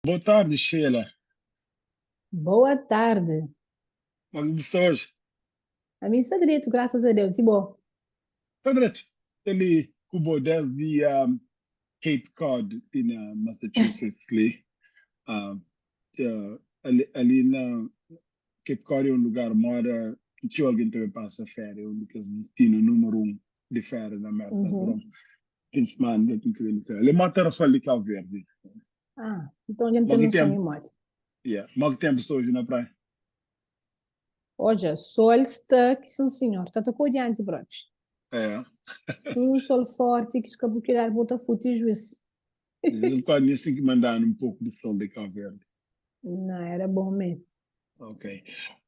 Boa tarde, Sheila. Boa tarde. Como é que está hoje? Ami sta dretu, graças a Deus. I bo? Está dretu. Ali ku bo desde Cape Cod, li na Massachusetts, li. Ali na Cape Cod é um lugar moda ki txeu algen ta ben pasa féria, um di kes distinu númeru um di féria na Merka. Então, fin di semana ta ben di féria. Ali é mó Tarrafal di Cabo Verde. Ah, então dja N Mó ten ki noson tempu? i modi. Yeah. Mó ki tempu sta hoje na praia? Odja, sol sta ki sin sinhor, ta tokau dianti propi. É. Un sol forti ki ka bu kidadu bu ta futi juiz. De vez em quando nhos ten ki manda-nu un poku di sol di Cabo Verde. Na, era bon mê. Ok.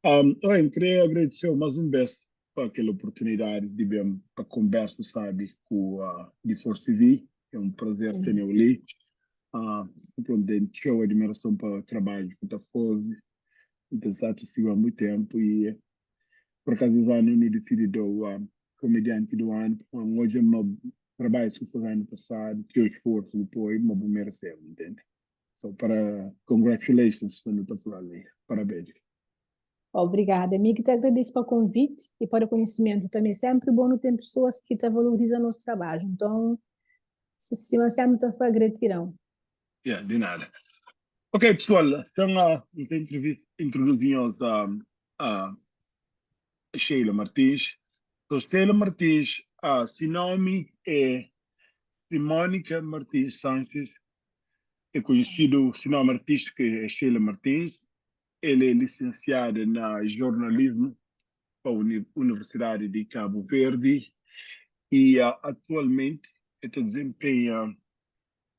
Oi, N kre agradise-u más un bes pa kel oportunidadi di ben pa konbersa sabi ku di Force TV. É un prazer tene-u li. N ten txeu admirason pa trabadju ki bu ta faze. N ta sta ta sigi-u a mutu ténpu i por akazu es anu nu disidi da-u Komedianti do Anu pamodi N odja ma trabadju ki bu faze anu pasadu, txeu sforsu ki bu poi, ma bu merese-l, ntende? So para congratulations pa nu ta fla li. Parabéns. Obrigada. Mi ki ta agradese pa konviti i pa rekonhisimentu tanbe. Senpri bon nu ten pesoas ki ta valoriza nos trabadju. Nton, sima senpri ta fla, gratidão. Yeah, di nada. Ok, pesoal, nton N ta introduzi nhos a Sheila Martins. So, Sheila Martins, si nomi é Simónica Martins Sanches, é konhesidu, si nomi artístiku é Sheila Martins. El é lisensiada na Jornalismu pa Universidadi di Kabu Verdi i atualmenti el ta dizenpenha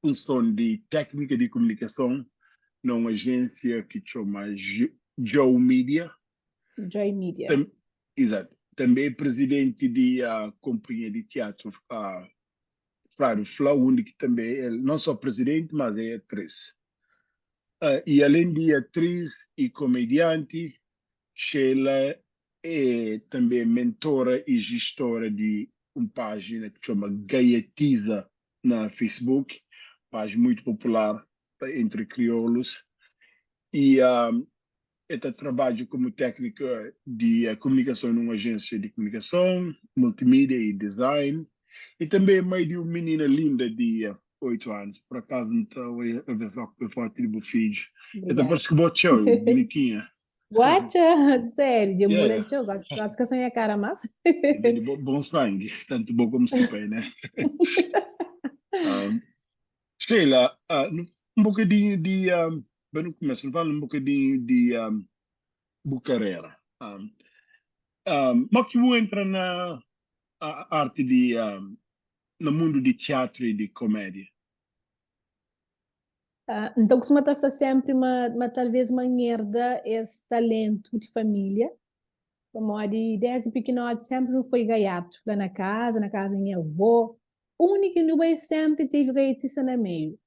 funson di téknika di kumunikason na un ajénsia ki txoma Joe Media. Joy Media. Izatu. Tanbê é prizidenti di konpanhia di tiatru Fladu Fla, undi ki tanbê el non só prizidenti, mas é atris. I alén di atris i komedianti, Sheila é tanbê mentora i jistora di un pájina ki txoma Gaiatiza na Facebook, pájina muitu popular entri kriolus i el ta trabadja komu téknika di kumunikason nun ajénsia di kumunikason, multimídia i design, i tanbê é mai di un minina linda di 8 anus. Pur akazu N ta oia alvês logu pa fotu di bu fidju, el ta Obrigada. parse ku bo txeu, bunitinha. Guacha, sério, dja Yeah, muda yeah. txeu, gosi gosi ka sa nha kara más. El ben di bo, bon sangi, tantu bo komu si pai, né? Um, Sheila, un bokadinhu di, pa nu kumesa, nu fala un bokadinhu di bu karera. Mo ki bu entra na arti di, na mundu di tiatru i di komédia? N ta kustuma ta fla sénpri ma, ma talvês ma N erda es talentu di família, pamodi désdi pikinoti sénpri nu foi gaiatu la na kaza, na kaza di nha avó, Undi ki nu bai sénpri tevi gaiatisa na meiu.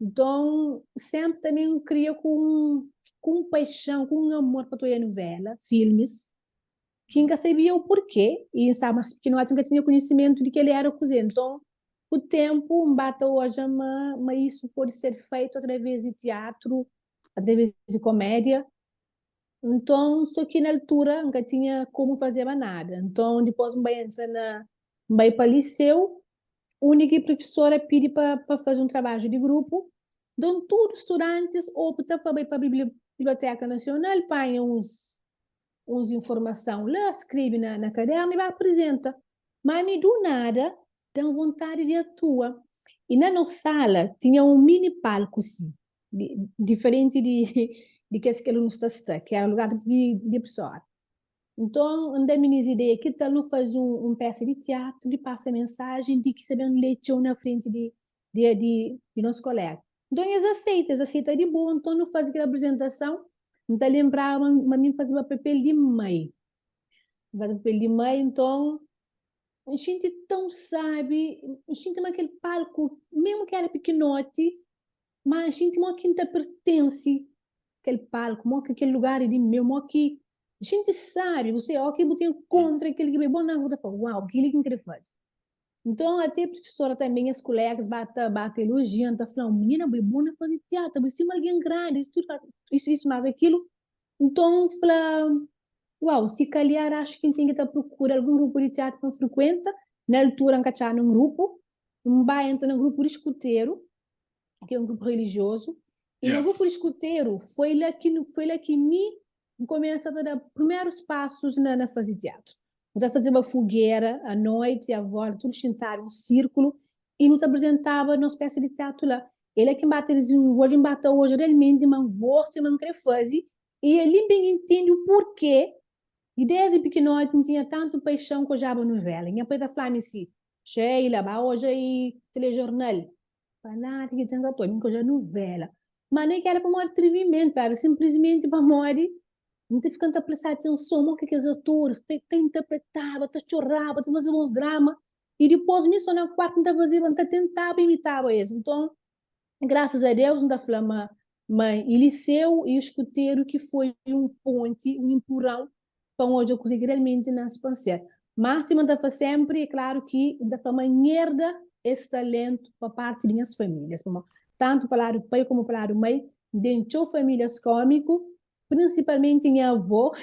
Nton, sénpri tanbê N kria ku un ku un paixan, ku un amor pa ta odja nuvéla, filmis, ki N ka sabia u purkê i N staba más pikinoti N ka tinha konhisimentu di kel-li éra kuzê. Nton, ku ténpu N ba ta odja ma ma isu pode ser feitu através di tiatru, através di komédia. Nton, so ki na altura N ka tinha komu fazeba nada. Nton, dipôs N bai entra na N bai pa liseu, undi ki prufesora pidi pa pa faze un trabadju di grupu. Nton, tudu studantis opta pa bai pa Biblioteka Nasional panha uns uns informason la, skrebe na na kadernu i ba aprizenta. Má mi, du nada, da-m vontadi di atua. I na nos sala tinha un mini palku si, di diferenti di di kes ki alunus ta sta, ki era lugar di di profesora. Nton, N da minis ideia, ki tal nu faze un un pesa di tiatru di pasa mensajen di ki sa ben lé txeu na frenti di di di di nos kolega. Nton, es aseita, es aseita di boa, nton nu faze kel aprizentason. N ta lenbraba ma mi N fazeba papel di mai. N fazeba papel di mai, nton N xinti tãu sábi, N xinti ma kel palku, mésmu ki éra pikinoti, Má N xinti mó ki N ta pertense kel palku, mó ki kel lugar é di meu, mó ki N xinti sábi. Bu sabe, óki bu ta enkontra kel ki bu é bon na, bu ta fla, Uau, kel-li ki N krê faze. Nton, até profesora tanbe, nhas kulégas ba ta ba ta elojia-m, ta fla-m, Minina, bo é bon na faze tiatru, bo é sima algen grandi, isu tudu, isu, isu, más akilu. Nton, N fla, Uau, si kalhar axu ki N ten ki ta prokura algun grupu di tiatru pa N frikuenta. Na altura, N ka txaba nun grupu. N ba entra na grupu di skuteru, ki é un grupu relijiozu. I na grupu di skuteru, foi la ki foi la ki mi N kumesa ta da primerus pasus na na faze tiatru. Nu ta fazeba fogera a noiti, a volta, tudu xintadu un sirkulu, i nu ta aprizentaba nos pesa di tiatru la. É la ki N ba ta dizenvolve, N ba ta odja realmenti ma N gosta, ma N kre faze, i ali N ben intende u purke di desdi pikinoti N tinha tantu paixon ku odjaba nuvela. Nha pai ta fla-mi si, Sheila, ba odja i telejornal. Pa nada ki ten ka ta odja, mi ka odja nuvela. Ma nen ki era pamodi atrivimentu, era sinplismenti pamodi N ta fika N ta presta atenson mo ki kes atoris ta ta interpretaba, ta txoraba, ta fazeba uns drama. I dipôs mi so na kuartu N ta fazeba, N ta tentaba imitaba es. Nton, grasas a Deus N ta fla ma ma i liseu i skuteru ki foi un ponti, un inpurão pa N odja kuzê ki realmenti nase pa N ser. Má sima N ta fla sénpri, é klaru ki N ta fla ma N erda es talentu pa parti di nhas famílias, pamodi tantu pa ladu pai komu pa ladu mai, N ten txeu famílias kómiku, prinsipalmenti nha avó.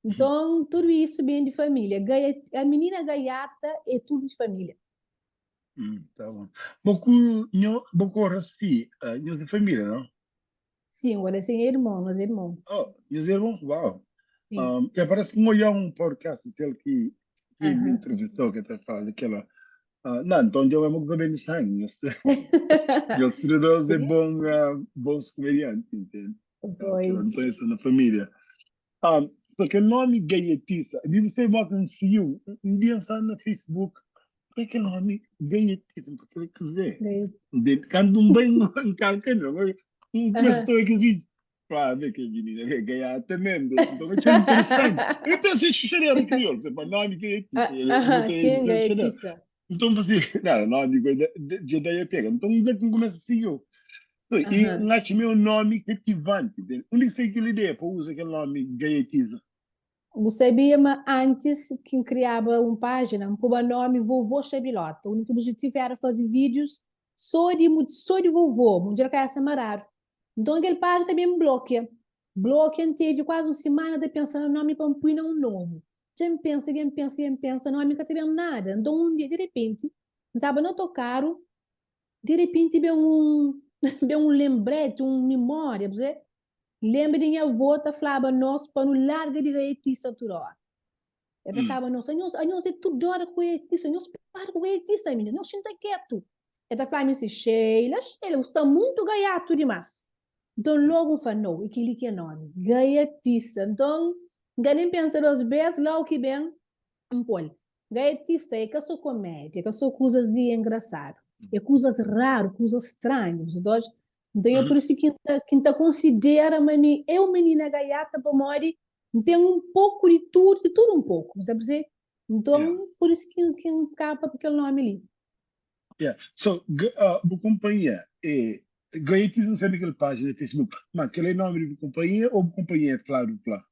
Nton, tudu isu ben di família. Gaia, a minina gaiata é tudu di família. Tá bon. Bo ku nho, bo ku Oracy, nhos di família, não? Sim, o Oracy é irmon, nos é irmon. Oh, nhos é irmon? Uau! Sim. Ya parece que N odja un podcast sel ki ki me entrevistou que ta fala di kela. Não, então dja é uma coisa bem de sangue. Nhos nhos tudo dos é bom, bons comediantes, entende? Kela Pois. então isso na família. Só que o nome Gaietisa, e você mostra um seguiu, um dia só na Facebook, por que nome Gaietisa? Porque quer dizer, Gaia- quando um bem um calca, não, um começou aqui vídeo. Pá, vê que menina, vê gaiata mesmo. Então, achei interessante. Eu pensei que era crioulo, mas nome Gaietisa, ele não Aham, tem sim, cheiro. Gaietisa. Então, você, não, nome de daí pega. Então, um dia que começa a seguir. E Aham. não acho meu nome cativante. Entende? Onde que sai aquela ideia para usar aquele nome Gaietiza? Bu sabia ma antis ki N kriaba un pájina, N poba nómi Vovô Xabilóta. Úniku obijetivu éra faze vídius sô di sô di vovô, mudjer ka éra maradu. Nton kel pájina ta ben blokia. Blokia, N tevi kuazi un simana ta pensa na nómi pa N pui na un novu. Dja N pensa, dja N pensa, dja N pensa, nómi ka ta ben nada. Nton un dia, di repenti, N staba na otokaru, di repenti ben un ben un lenbreti, un mimória, bu sabe? N lenbra di nha avó ta flaba nos pa nu larga di gaiatisa tudu óra. El ta flaba nos, Anhos, anhos é tudu óra ku gaiatisa, nhos para ku gaiatisa, minina, nhos xinta ketu. El ta flaba mi si, Sheila, Sheila, bu sta muntu gaiatu dimás. Nton, lógu N fla, Nau, é kel-li ki é nómi, gaiatisa. Nton, N ka nen pensa dos bês, lógu ki ben, N pô-l. Gaiatisa é ka sô komédia, é ka sô kuzas di engrasadu, é kuzas raru, kuzas stranhu. Nton é pur isu ki N ta, ki N ta konsidera ma mi é un minina gaiata pamodi N ten un poku di tudu, di tudu un poku, bu sabe kuzê? Nton pur isu ki, ki N kaba pa kel nomi li. Yeah. So, bu kunpanhia é Gaiatismo sabe kel pájina di Facebook, ma kel é nomi di bu kunpanhia ô bu kunpanhia é Fla du Fla?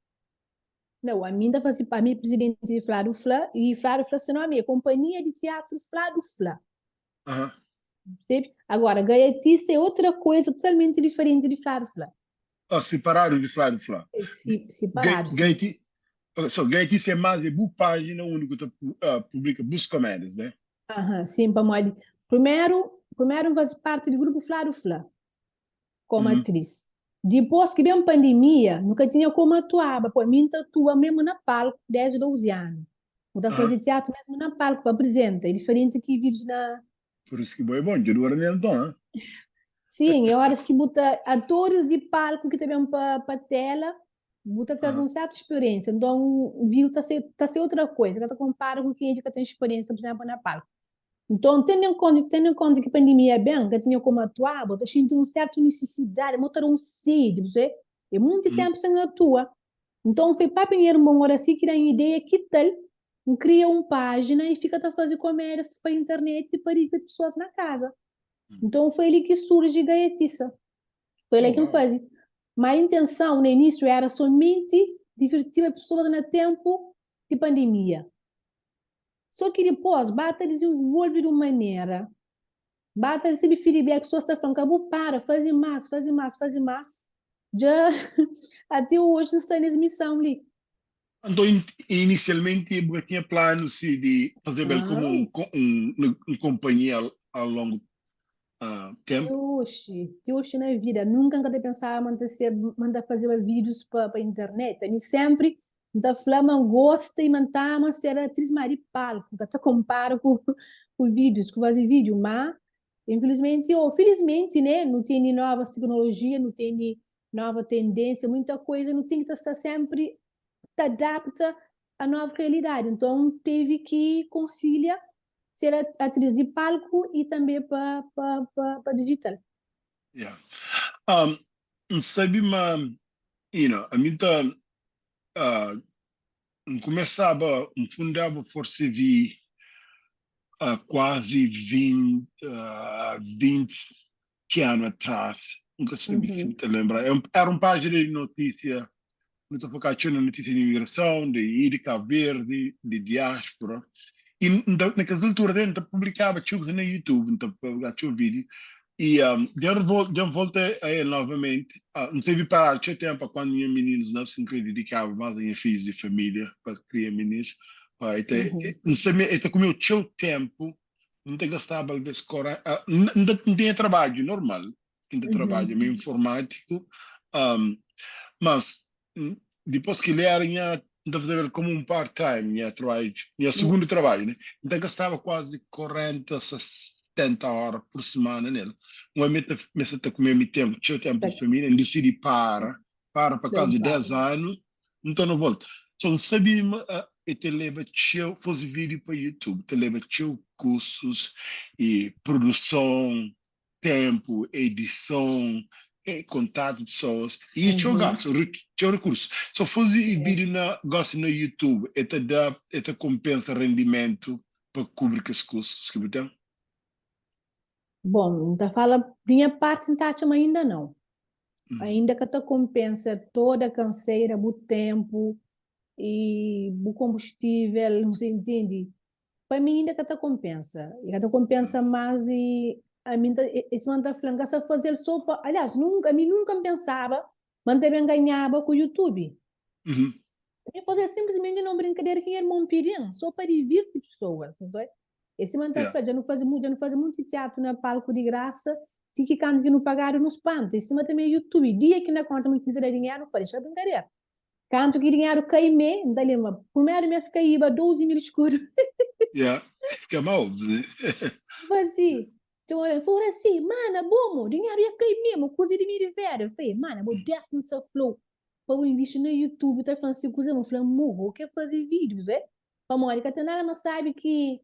Nau, ami N ta fase, ami é prizidenti di Fla du Fla i Fla du Fla se nomi é Konpanhia di Tiatru Fla du Fla. Percebe? Agora, gaiatista é outra coisa totalmente diferente de Flá do Fla. Oh, separado de Flá do Fla. É separado, sim. Gaiti, so, gaiatista é mais é bu página onde que tu publica bus comédias, né? Aham, sim, pamodi primeiro, primeiro N faze parte di grupo Flá do Fla, komu atris. Dipôs ki ben pandemia, nu ka tinha komu atuaba, pô, mi N ta atua mesmu na palku desdi 12 anu. Nu ta faze tiatru mesmu na palku pa aprizenta, é diferenti ki vídius na. Pur isu ki bo é bon, dja dura nel nton, ha? Sim, é óras ki bu ta, atoris di palku ki ta ben pa pa tela, bu ta traze un sertu speriénsia, nton vídiu ta ser ta ser otra koza, ka ta konpara ku kenha ki ka ten speriénsia, pur izénplu, na palku. Nton, tendo en konta, tendo en konta ki pandemia ben, ka tinha komu atuaba, bu ta xinti un sertu nisisidadi, mo ta da un sedi, bu sabe? É munti ténpu sen atua. Nton, foi papi nha irmon Oracy ki da-m ideia ki tal N kria un pájina i fika ta faze komédias pa internet pa divirti pesoas na kaza. Nton, foi li ki surji Gaiatisa. Foi la ki N faze. Má intenson na inísiu éra somenti divirtiba pesoas na ténpu di pandemia. Só ki dipôs ba ta dizenvolve di un manera, ba ta resebe feedback, pesoas ta fla-m ka bu para, faze más, faze más, faze más. Dja até oji N sta nes mison li. Anton, inisialmenti bu ka tinha planu si di fazeba el komu un konpanhia a longu Ti ténpu? oxi, ti oxi na vida, nunka N ka ta pensaba ma N ta ser, ma N ta fazeba vídius pa internet. Ami sénpri N ta fla ma N gosta i ma N ta ama ser atris, má di palku, N ka ta konpara ku ku vídius, ku faze vídiu. Má, infilismenti ô filismenti, né, nu tene novas teknolojia, nu tene nova tendénsia, muita koza, nu ten ki ta sta sénpri ta adapta a nova realidadi. Nton, tevi ki konsilia ser atris di palku i tanbe pa pa pa pa dijital. Yeah. Um, N sabe ma, you know, ami ta, uh, N kumesaba, N fundaba Force V uh, kuazi 20, uh, 20 ki anu atras, N ka sabe si bu ta lenbra. Era un pájina di notísia, nu ta fokaba txeu na notísia di imigrason, di i di Kabu Verdi, di diáspora. I N ta, na kes altura N ta publikaba txeu kuza na YouTube, N ta publikaba txeu vídiu. I dja N dja N volta a el novamenti. N tevi paradu txeu ténpu pa kandu nha mininus nase, N kre didikaba más a nha fidjus di família pa kria mininus. Pa e ta, N sabe e ta kumeu txeu ténpu. N ta gastaba alvês N ta N tinha trabadju normal, ki N ta trabadja mi é informátiku, mas dipôs kel-li éra nha, N ta fazeba el komu un part-time, nha trabadju, nha sugundu trabadju, né? N ta gastaba kuazi 40 a 70 óra pur simana nel. Un ami ta kumesa ta kume mi ténpu, txeu ténpu di família, N disidi para, para pa kazu di 10 anu, N torna volta. So N sabe ma e ta leba txeu, faze vídiu pa YouTube ta leba txeu kustus i produson, ténpu, edison, kontatu pesoas i txeu gastu, txeu rekursu. So faze vídiu na gosi na YouTube e ta da, e ta konpensa rendimentu pa kubri kes kustus ki bu ten? Bon, N ta fala di nha parti N ta atxa ma inda nau. Ainda ka ta konpensa toda kansera, bu ténpu i bu konbustivel, bu sa intende? Pa mi inda ka ta konpensa. I ka ta konpensa más i ami N ta, e sima N ta fla, N ka sa faze-l so pa, aliás, nunka, ami nunka N pensaba ma N ta ben ganhaba ku YouTube. Ami N faze-l sinplismenti na un brinkadera ki nha irmon pidi-m, so pa divirti pesoas. É sima N ta fla, dja nu faze dja nu faze munti tiatu na palku di grasa, ti ki kantu ki nu pagadu nu spanta. É sima tanbe YouTube, dia ki N da konta ma ki ta da dinheru, N fla, dexa brinkadera. Kantu ki dinheru kai mê, N ta lenbra, primeru mês kaíba 12 mil skudu. Yeah, ka mau, né? N fla si, txeu algen fla, ora si, mana, bo mo, dinheru ia kai mê, mo, kuza di mi di vera. N fla, mana, bo des N sa fla-u pa bu invisti na YouTube, ta fla-m si kuza, N fla, mo, bo ke faze vídius, é? Pamodi ka ten nada más sábi ki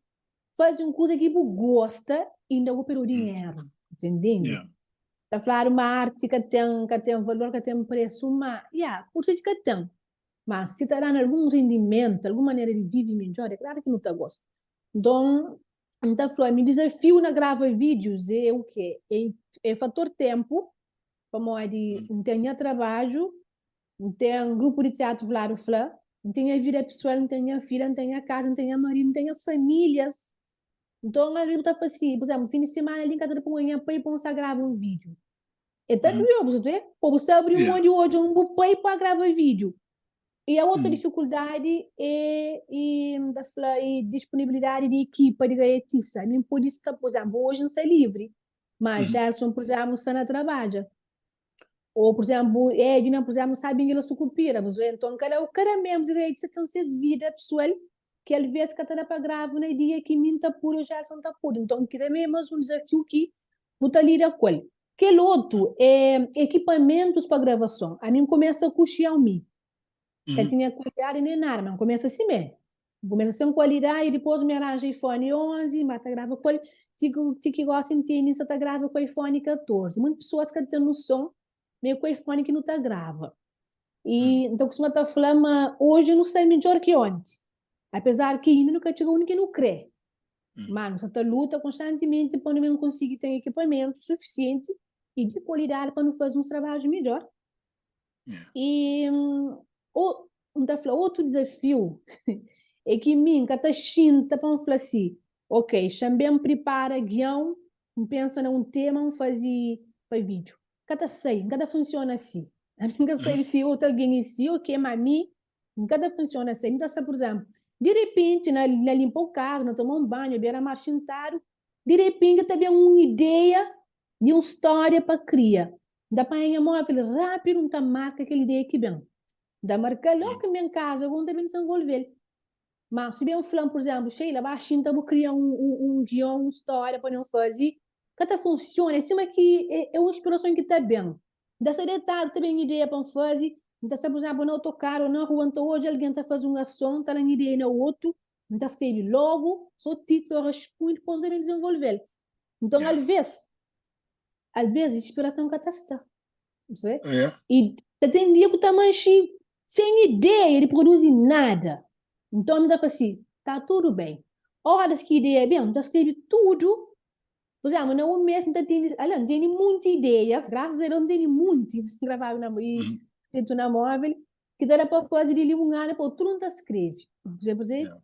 faze un kuza ki bu gosta inda bu perde dinheru. Você entende? Yeah. Ta fladu ma arti ka ten, ka ten valor, ka ten presu, ma, ya, pur si ka ten. Ma si ta danu algun rendimentu, algun manera di vivi midjor, é klaru ki nu ta gosta. Nton, N ta fla, mi dizafiu na grava vídius é o quê? É, é fator tempu, pamodi N ten nha trabadju, N ten grupu di tiatru Vladu fla, N ten nha vida pesoal, N ten nha filha, N ten nha kaza, N ten nha maridu, N ten nhas famílias. Nton, algen ta fla si, pur izénplu, fin di simana li N ka ta da pa un nha pai pa N sta grava un vídiu. E ta dueu, bu sa ta Pa bu sta abri mon di odja un bu pai pa grava vídiu. E a outra difikuldadi é, e N ta fla, e disponibilidadi di ekipa di gaiatisa. Ami N pode sta, pur izénplu, oji N sta livri, ma Gelson, pur izénplu, sta na trabadja. Ou, por exemplo, Edna, por exemplo, sabe que ela sucupira, mas então cada membro de igreja tem suas vida pessoal que às vezes ka ta da pa grava na dia que mim ta puro, Gelson ta puro. Então, que também é mais um desafio que bu ta lida com ele. Aquele outro é equipamentos para gravação. A mim começa com o Xiaomi. Ka tinha qualidade nem nada, mas começa assim mesmo. Começa sem qualidade e depois me arranja iPhone 11, mas tá grava com ti, ti que gosta entende, só tá grava com iPhone 14. Muitas pessoas que têm noção, meio com iPhone que não tá grava. E então costuma tá falar, mas hoje não sei melhor que ontem. Apesar que ainda nunca chegou onde que não crê. Mas nós tá luta constantemente para não conseguir ter equipamento suficiente e de qualidade para não fazer um trabalho melhor. Yeah. E o, N ta fla, otu dizafiu É ki mi N ka ta xinta pa N fla si, ok, xa-m ben pripara gion, N pensa na un tema N faze pa vídiu. Ka ta sai, N ka ta funsiona si. Ami N ka sabe si otu algen é si ô ke, má mi N ka ta funsiona si. Mi ta sta, pur izénplu, di repenti na na linpa un kaza, na toma un banhu, bera mar xintadu, di repenti ta ben un ideia di un stória pa kria. N ta panha nha móvel rápidu N ta marka kel ideia ki ben. N ta marka-l logu ki N ben kaza gosi N ta ben dizenvolve-l. Má si ben fla-m, pur izénplu, Sheila, ba xinta bu kria un gion, un stória pa nu faze, ka ta funsiona. É sima ki é un inspirason ki ta ben. N ta sta detadu, ta ben ideia pa N faze. N ta sta, pur izénplu, na otokaru ô na rua, N ta odja algen ta faze un ason, N ta da-m ideia na otu, N ta skrebe lógu, sô titlu ô raskunhu, dipôs N ta ben dizenvolve-l. Nton, alvês, alvês inspirason ka ta sta. Percebe? É. E ta ten dia ku ta manxi sen ideia di produzi nada. Nton mi ta fla si, ta tudu ben. Oras ki ideia ben, N ta skrebe tudu. Pur izénplu, na un mês N ta tene, alha, N tene munti ideias, grasas a Deus N tene munti gravadu na i skritu na móvel, ki ta da pa faze di li un anu pa otru N ta skrebe. Percebe? Percebe? Yeah.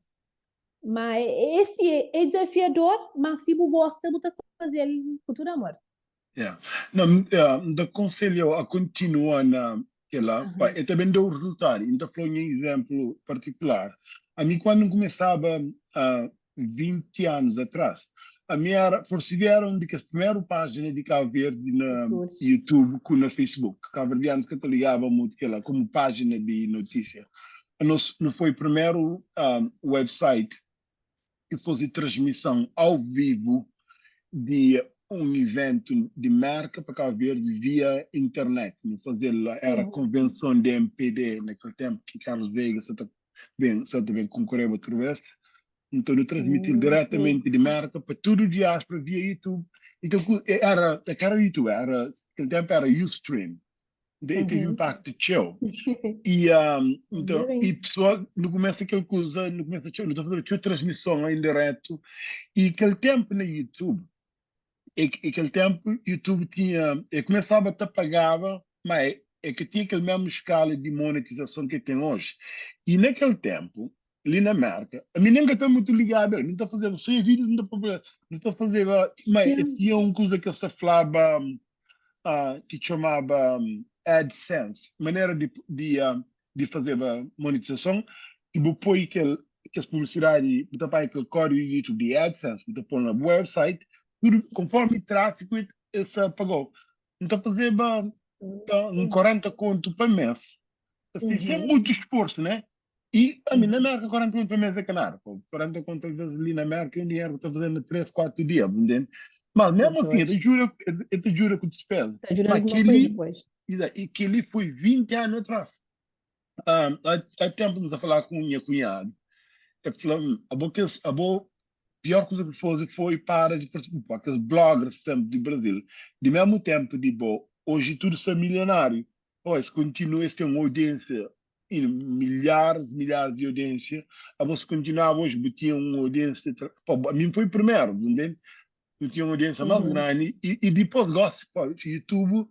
Ma esi é dezafiador, ma si bu gosta bu ta faze-l ku tudu amor. Yeah. Não, N ta konselha-u a kontinua na kel-la, pa e ta ben da-u rezultadu. N ta fla-u nha izénplu partikular. Ami kandu N kumesaba 20 anus atras, ami éra, Forsivi éra un di kes primeru pájina di Kabu Verdi na YouTube ku na Facebook. Kabuverdianus ka ta ligaba mutu kel-la komu pájina di notísia. Anos nu foi primeru website ki faze transmison au vivu di un iventu di Merka pa Kabu Verdi via internet. Nu faze-l, éra konvenson di MPD na kel ténpu ki Carlos Veiga sa ta ben, sa ta ben konkoreba otu bes. Nton nu transmiti-l diretamenti di Merka pa tudu diáspora via YouTube. Nton ku éra, ka éra YouTube, éra, kel ténpu éra Ustream. Nton e tevi inpaktu txeu. I nton, i pesoal, nu kumesa kel kuza, nu kumesa txeu, nu ta fazeba txeu transmison en diretu. I kel ténpu na YouTube, e kel ténpu YouTube tinha, e kumesaba ta pagaba, má e ka tinha kel mésmu skala di monetizason ki e ten oji. I na kel ténpu, li na Merka, ami nen ka ta mutu ligadu el, mi ta fazeba só vídius, mi ta mi ta fazeba, má e tinha un kuza ki es ta flaba ki txomaba AdSense, manera di di di fazeba monetizason, ki bu poi kel kes publisidadi, bu ta panha kel kódigu di YouTube di AdSense, bu ta pô na bu website, tudu konformi tráfiku es ta pagau. N ta fazeba un 40 kontu pa mês, assim, sen mutu sforsu, né? I ami na Merka 40 kontu pa mês é ka nada. Pô, 40 kontu alvês li na Merka é un dinheru ki ta faze na 3, 4 dia, bu ntende? Mas mesmu asin, e ta djuda, e ta djuda ku dispeza. Ta djuda Ma alguma coisa kel-li, depois. i kel-li foi 20 anu atrás. Há ténpu N sta fala ku nha kunhadu, el fla-m, abo kes, abo pior kuza ki faze foi para di partisipa, kes bloggers, por exemplo, di Brazil, di mesmu ténpu di bo, oji tudu sta milionáriu. Pô, es kontinua, es ten un audiênsia i milharis, milharis di audiênsia. Abo si kontinuaba oji, bu tinha un audiênsia, pô, ami foi primeru, bu ntende? Nu tinha un audiênsia más grandi i, i dipôs gosi, pô, YouTube,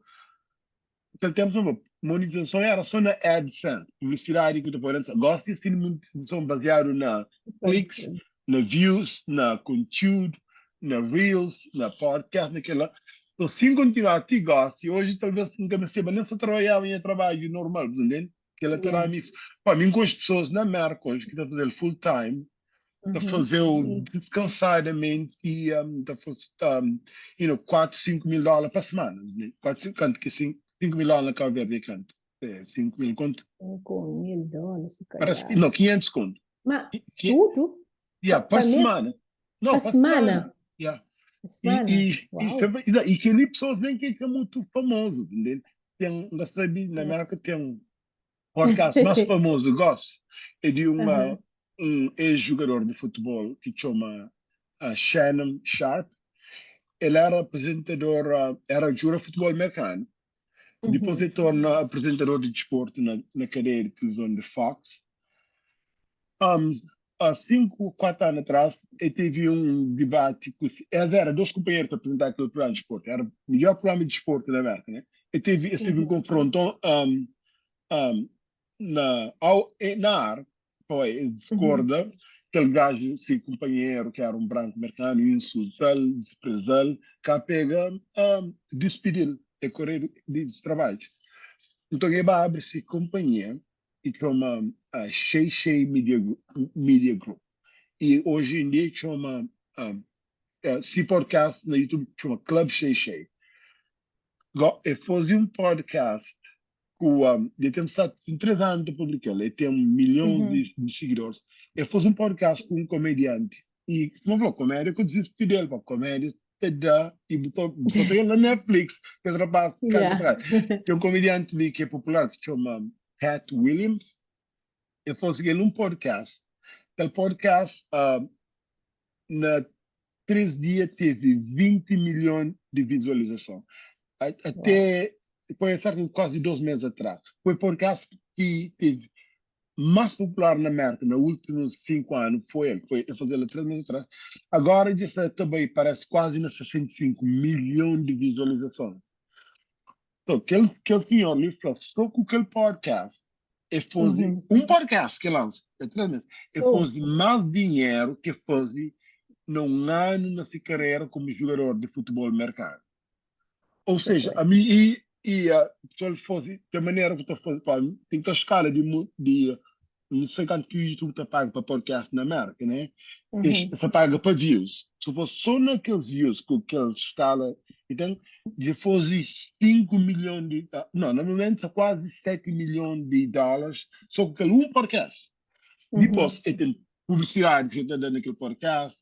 kel ténpu pô, monetizason éra sô na AdSense, publisidadi ki bu ta poi na Gosi es ten monetizason baziadu na kliks, na views, na kontiúdu, na reels, na podcast, na kel-la. Nton, si N kontinuaba ti gósi, oji talvês N ka mesteba nen sta trabadjaba nha trabadju normal, bu ta ntende? Kel-la ta da-mi. Pa mi, N konxe pesoas na Mérka oji ki ta faze-l full time, ta faze-u diskansadamenti, ta faze, you know, 4, 5 mil dóla pa simana. 4, 5, kantu ki 5 mil dóla na Kabu Verdi é kantu? É 5 mil kontu? 5 mil dóla, si Parece kalhar. Não, 500 conto. Ma tudo? Yeah, Pa pa mês? semana. Não, Pa pa semana? semana. Yeah. Pa E, semana? e, e, Uau! sempre, e, e aquele pessoas nem que é muito famoso, entende? Tem, não sabe, na América tem um podcast mais famoso, gosto, é de uma, um ex-jogador de futebol que chama Shannon Sharpe. Ele era apresentador, era jogador de futebol americano. Depois ele torna apresentador de desporto na cadeia de televisão de Fox. Há 5, 4 anos atrás, ele teve um debate com. Eles eram dois companheiros que apresentavam aquele programa de desporto. Era o melhor programa de desporto na América, né? Ele teve um confronto um, na, ao, na ar. Poi, el diskorda, kel gaju, se kunpanheru, ki éra un branku merkanu, insulta-l, dispreza-l, ka pega, dispidi-l, el kore di se trabadju. Nton, el ba abri se konpanhia ki txoma Shay Shay Media Group i oji en dia el txoma se podcast na YouTube txoma Club Shay Shay. Go, el faze un podcast ku dja ten sta ten 3 anu ta publika-l, el ten milhons di sigidoris. El faze un podcast ku un komedianti i sima fla, komédia ka disisti del, pa komédia ta da i bu ta bu sa ta el na Netflix, kel rapaz kanta pa Ten un komedianti li ki é popular ki txoma Katt Williams, el faze el un podcast, kel podcast na 3 dia teve 20 milhon di vizualizason. Até foi cerca de quase 2 mês atrás. Foi podcast ki teve mais popular na América na últimos 5 anos, foi ele. Foi ele fazer 3 meses atrás. Agora já está também parece quase na 65 milhões de visualizações. Então, aquele senhor lhe falou, só com aquele podcast, ele fez um podcast que lança, é 3 meses, ele fez mais dinheiro que fez num ano na sua carreira como jogador de futebol americano. Ou seja, a mim e a pessoa faz da maneira que estou fazendo, tem que a escala de não sei quanto que o YouTube está pago para podcast na América, né? Você paga para views. Se fosse só naqueles views com aquela escala, então, já fosse 5 milhões de. Não, normalmente é quase 7 milhões de dólares só com aquele um podcast. Depois, tem publicidade que está dando naquele podcast,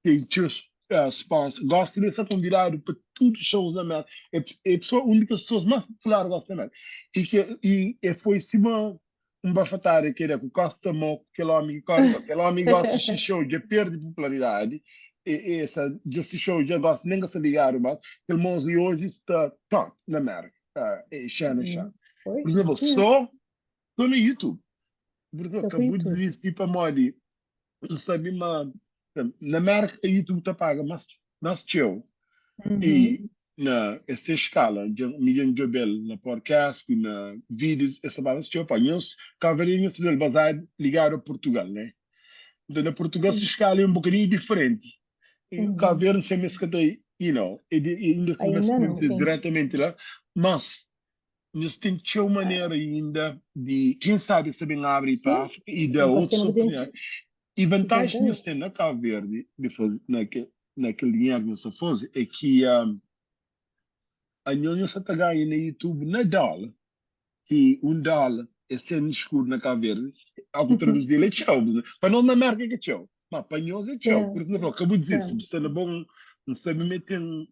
tem seus sponsors. Gosto de ser convidado para todos os shows na América. É a pessoa, a única pessoa mais popular gosta da América. E, que, e foi cima um bafatário que era com Costa Mo, aquele homem que corre, aquele homem gosta de show, já perde popularidade. E essa, esse show já gosta, nem gosta de ligar, mas aquele moço hoje está top na América. É Xana Xana. Por exemplo, só no YouTube. Porque acabou de dizer, tipo, a modi, sabe, mas na América a YouTube te paga mais, mais teu. E na esta escala, milhão de bel na podcast, na vídeos, essa base teu, pá, nós, cá veria nós basado ligado a Portugal, né? Então, na Portugal, se escala é um bocadinho diferente. E cá ver, sem me que e ainda se começa diretamente lá, mas nós temos uma maneira ainda de, quem sabe, também abre para a África e dá outras oportunidades. E vantagem que nós temos na Cabo Verde, de fazer, naquele dinheiro que nós fazemos, é que a nós está ganhando na YouTube na dólar, que 1 dólar é sendo escuro na Cabo Verde, ao que traduz dele é tchau. Para nós na América é tchau, mas para nós é tchau. Por exemplo, acabou de dizer, se você está bom, não sabe meter um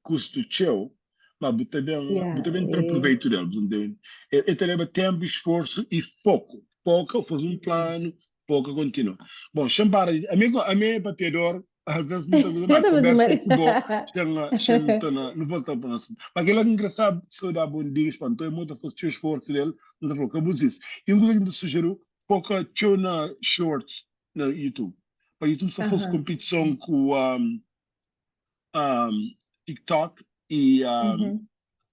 custo tchau, mas você também, você também tem proveito dele. É, é tempo, esforço e foco. Foco, fazer um plano, foco continua. Bom, chamar, amigo, a minha batedor, às vezes muitas vezes mais conversa com o não volta para nós. Mas aquilo é engraçado, se dá bom dia, então é muito fazer o esforço dele, não sei acabou disso. E uma coisa que me sugeriu, foca na shorts na YouTube. Para YouTube só fosse competição com TikTok e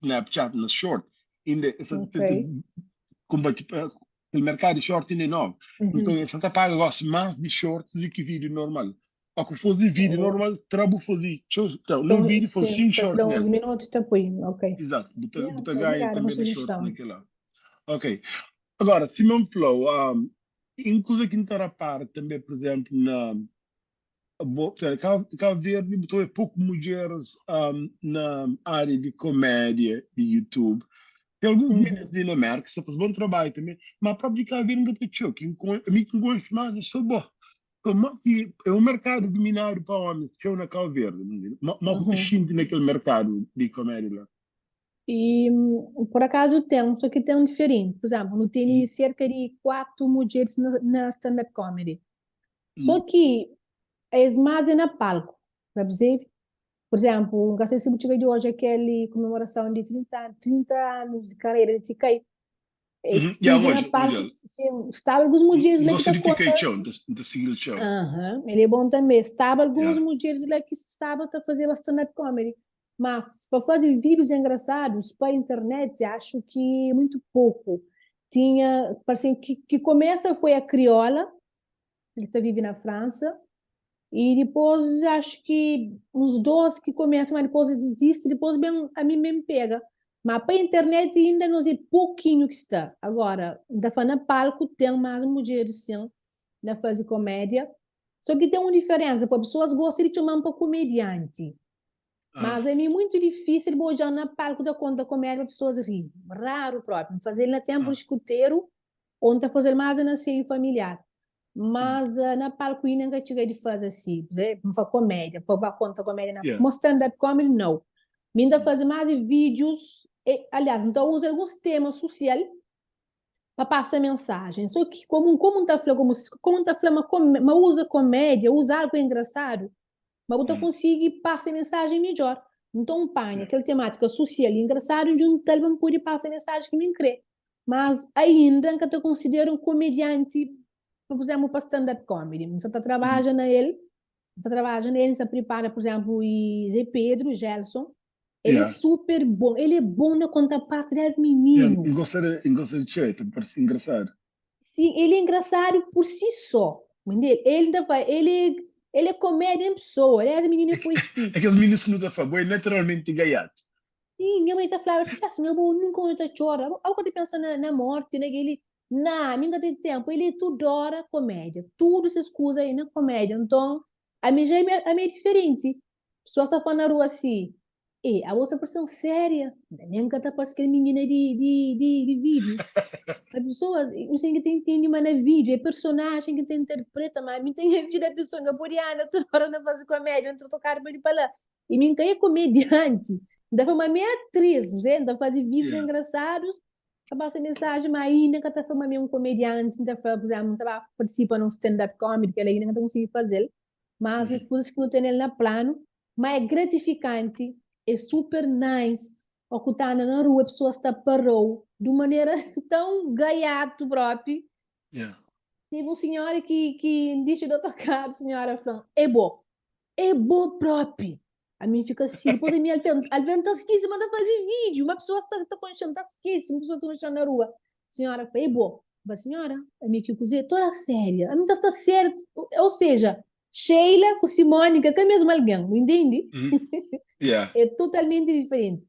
Snapchat na short. Ainda essa combate o mercado de short ainda é novo. Então, essa tá paga gosta mais de shorts do que vídeo normal. Ou que fosse vídeo normal, trabalho fazer, não, num vídeo fosse 5 shorts. Uns minutos depois, ok. Exato, bota ganha também na short naquela. Ok. Agora, Simon Flow, inclusive aqui na parte também, por exemplo, na Cabo Verde botou pouco mulheres na área de comédia de YouTube. Tem alguns vídeos de na América, que faz bom trabalho também, mas a própria Cabo Verde não tem choque. A mim que gosto mais é só bom. É um mercado dominado para homens, que é na Cabo Verde. Mas o que naquele mercado de comédia lá? E por acaso tem, só que tem um diferente. Por exemplo, não tem cerca de quatro mulheres na stand-up comedy. Só que é mais é na palco, para dizer. Por exemplo, não sei se você de hoje aquela comemoração de 30, 30 anos de carreira de Tikai. Yeah, na palco, sim, estava algumas mulheres lá que de Tikai Show, da seguir show. Ele é bom também. Estava algumas mulheres lá que estavam a fazer stand-up comedy. Mas para fazer vídeos engraçados para a internet, acho que muito pouco. Tinha, parece que começa foi a Crioula. el ta vive na Fransa. I dipôs acho ki uns 2 ki kumesa, ma dipôs es dizisti, dipôs ben ami ben pega. Ma pa internet inda nos é pokinhu ki sta. Agora, N ta fla na palku ten más mudjeris sin na faze komédia. So ki ten un diferensa, pa pesoas gosta di txoma-m pa komedianti. Mas ami é muito difícil bo odja-m na palku ta konta komédia pa pesoas ri. Raru propi. N faze-l na tenpu di skuteru ou N ta faze-l más na seiu familiar. Mas na palku inda N ka txiga di faze asi, N fa komédia, pa ba konta komédia na mo stand up comedy nau. Mi N ta faze más di vídius, aliás N ta uza alguns tema susial pa pasa mensajen. So ki komu komu N ta fla komu komu N ta fla ma ma uza komédia, uza algu engrasadu, ma bu ta konsigi pasa mensajen midjor. Nton N panha kel temátika susial i engrasadu N djunta-l pa N pode pasa mensajen ki mi N kre. Mas ainda N ka ta konsidera un komedianti, pur izénplu, pa stand-up comedy. N sa ta trabadja na el, N sa trabadja na el, N sa pripara, pur izénplu, i Zé Pedro, Gelson, el é super bon, el é bon na konta parti des mininu. N gosta de, N gosta de txeu, ta parse engrasadu. Sin, el é engrasadu pur si só, entende? El ta fla, el é, el é komédia en pesoa, des mininu foi si. É kes minus ki nu ta fla, bo é naturalmenti gaiatu. Sim, nha mãe ta flaba, Txá, senhor, bo nunka odja ta txora. Abo, abo ka ta pensa na, na morti, na kel-li. Ná, mi N ka ten ténpu. El é tudu óra komédia. Tudu ses kuza é na komédia. Nton, ami já é, ami é diferenti. Pesoas ta fla na rua si, Ei, abo sta parse-m séria. Nen N ka ta parse kel minina di, di, di, di vídiu. Pa pesoas, N sen ki ta intende ma na vídiu é personajen ki ta interpreta, má ami ten nha vida pesoal, N ka pode anda tudu óra na faze komédia, N ta trokadu pa li pa la. I mi N ka é komedianti. N ta fla ma mi é atris, N ta faze vídius engrasadus pa pasa mensajen, ma ainda N ka ta fla ma mi é un komedianti. N ta fla, pur izénplu, N sta ba partisipa na un stand-up comedy, kel-la ainda N ka ta konsigi faze-l, mas é kuzas ki nu tene-l na planu. Ma é gratifikanti, é super nice ó ku ta anda na rua pesoas ta para-u di un manera tãu gaiatu propi. Teve un sinhora ki ki N dixi di otokaru, sinhora fla-m, É bo! É bo propi! Ami fika si, dipôs ami alven, alven ta skese ma ta faze vídiu, ma pesoas ta ta konxe-m, ta skese ma pesoas ta konxe-m na rua. Sinhora fla, é bo. N fla, sinhora, ami ki kuzê? Toda séria, ami ta sta séria, ou seja, Sheila ku Simone ka ka mesmu algen, bu intendi? Yeah. É totalmenti diferenti.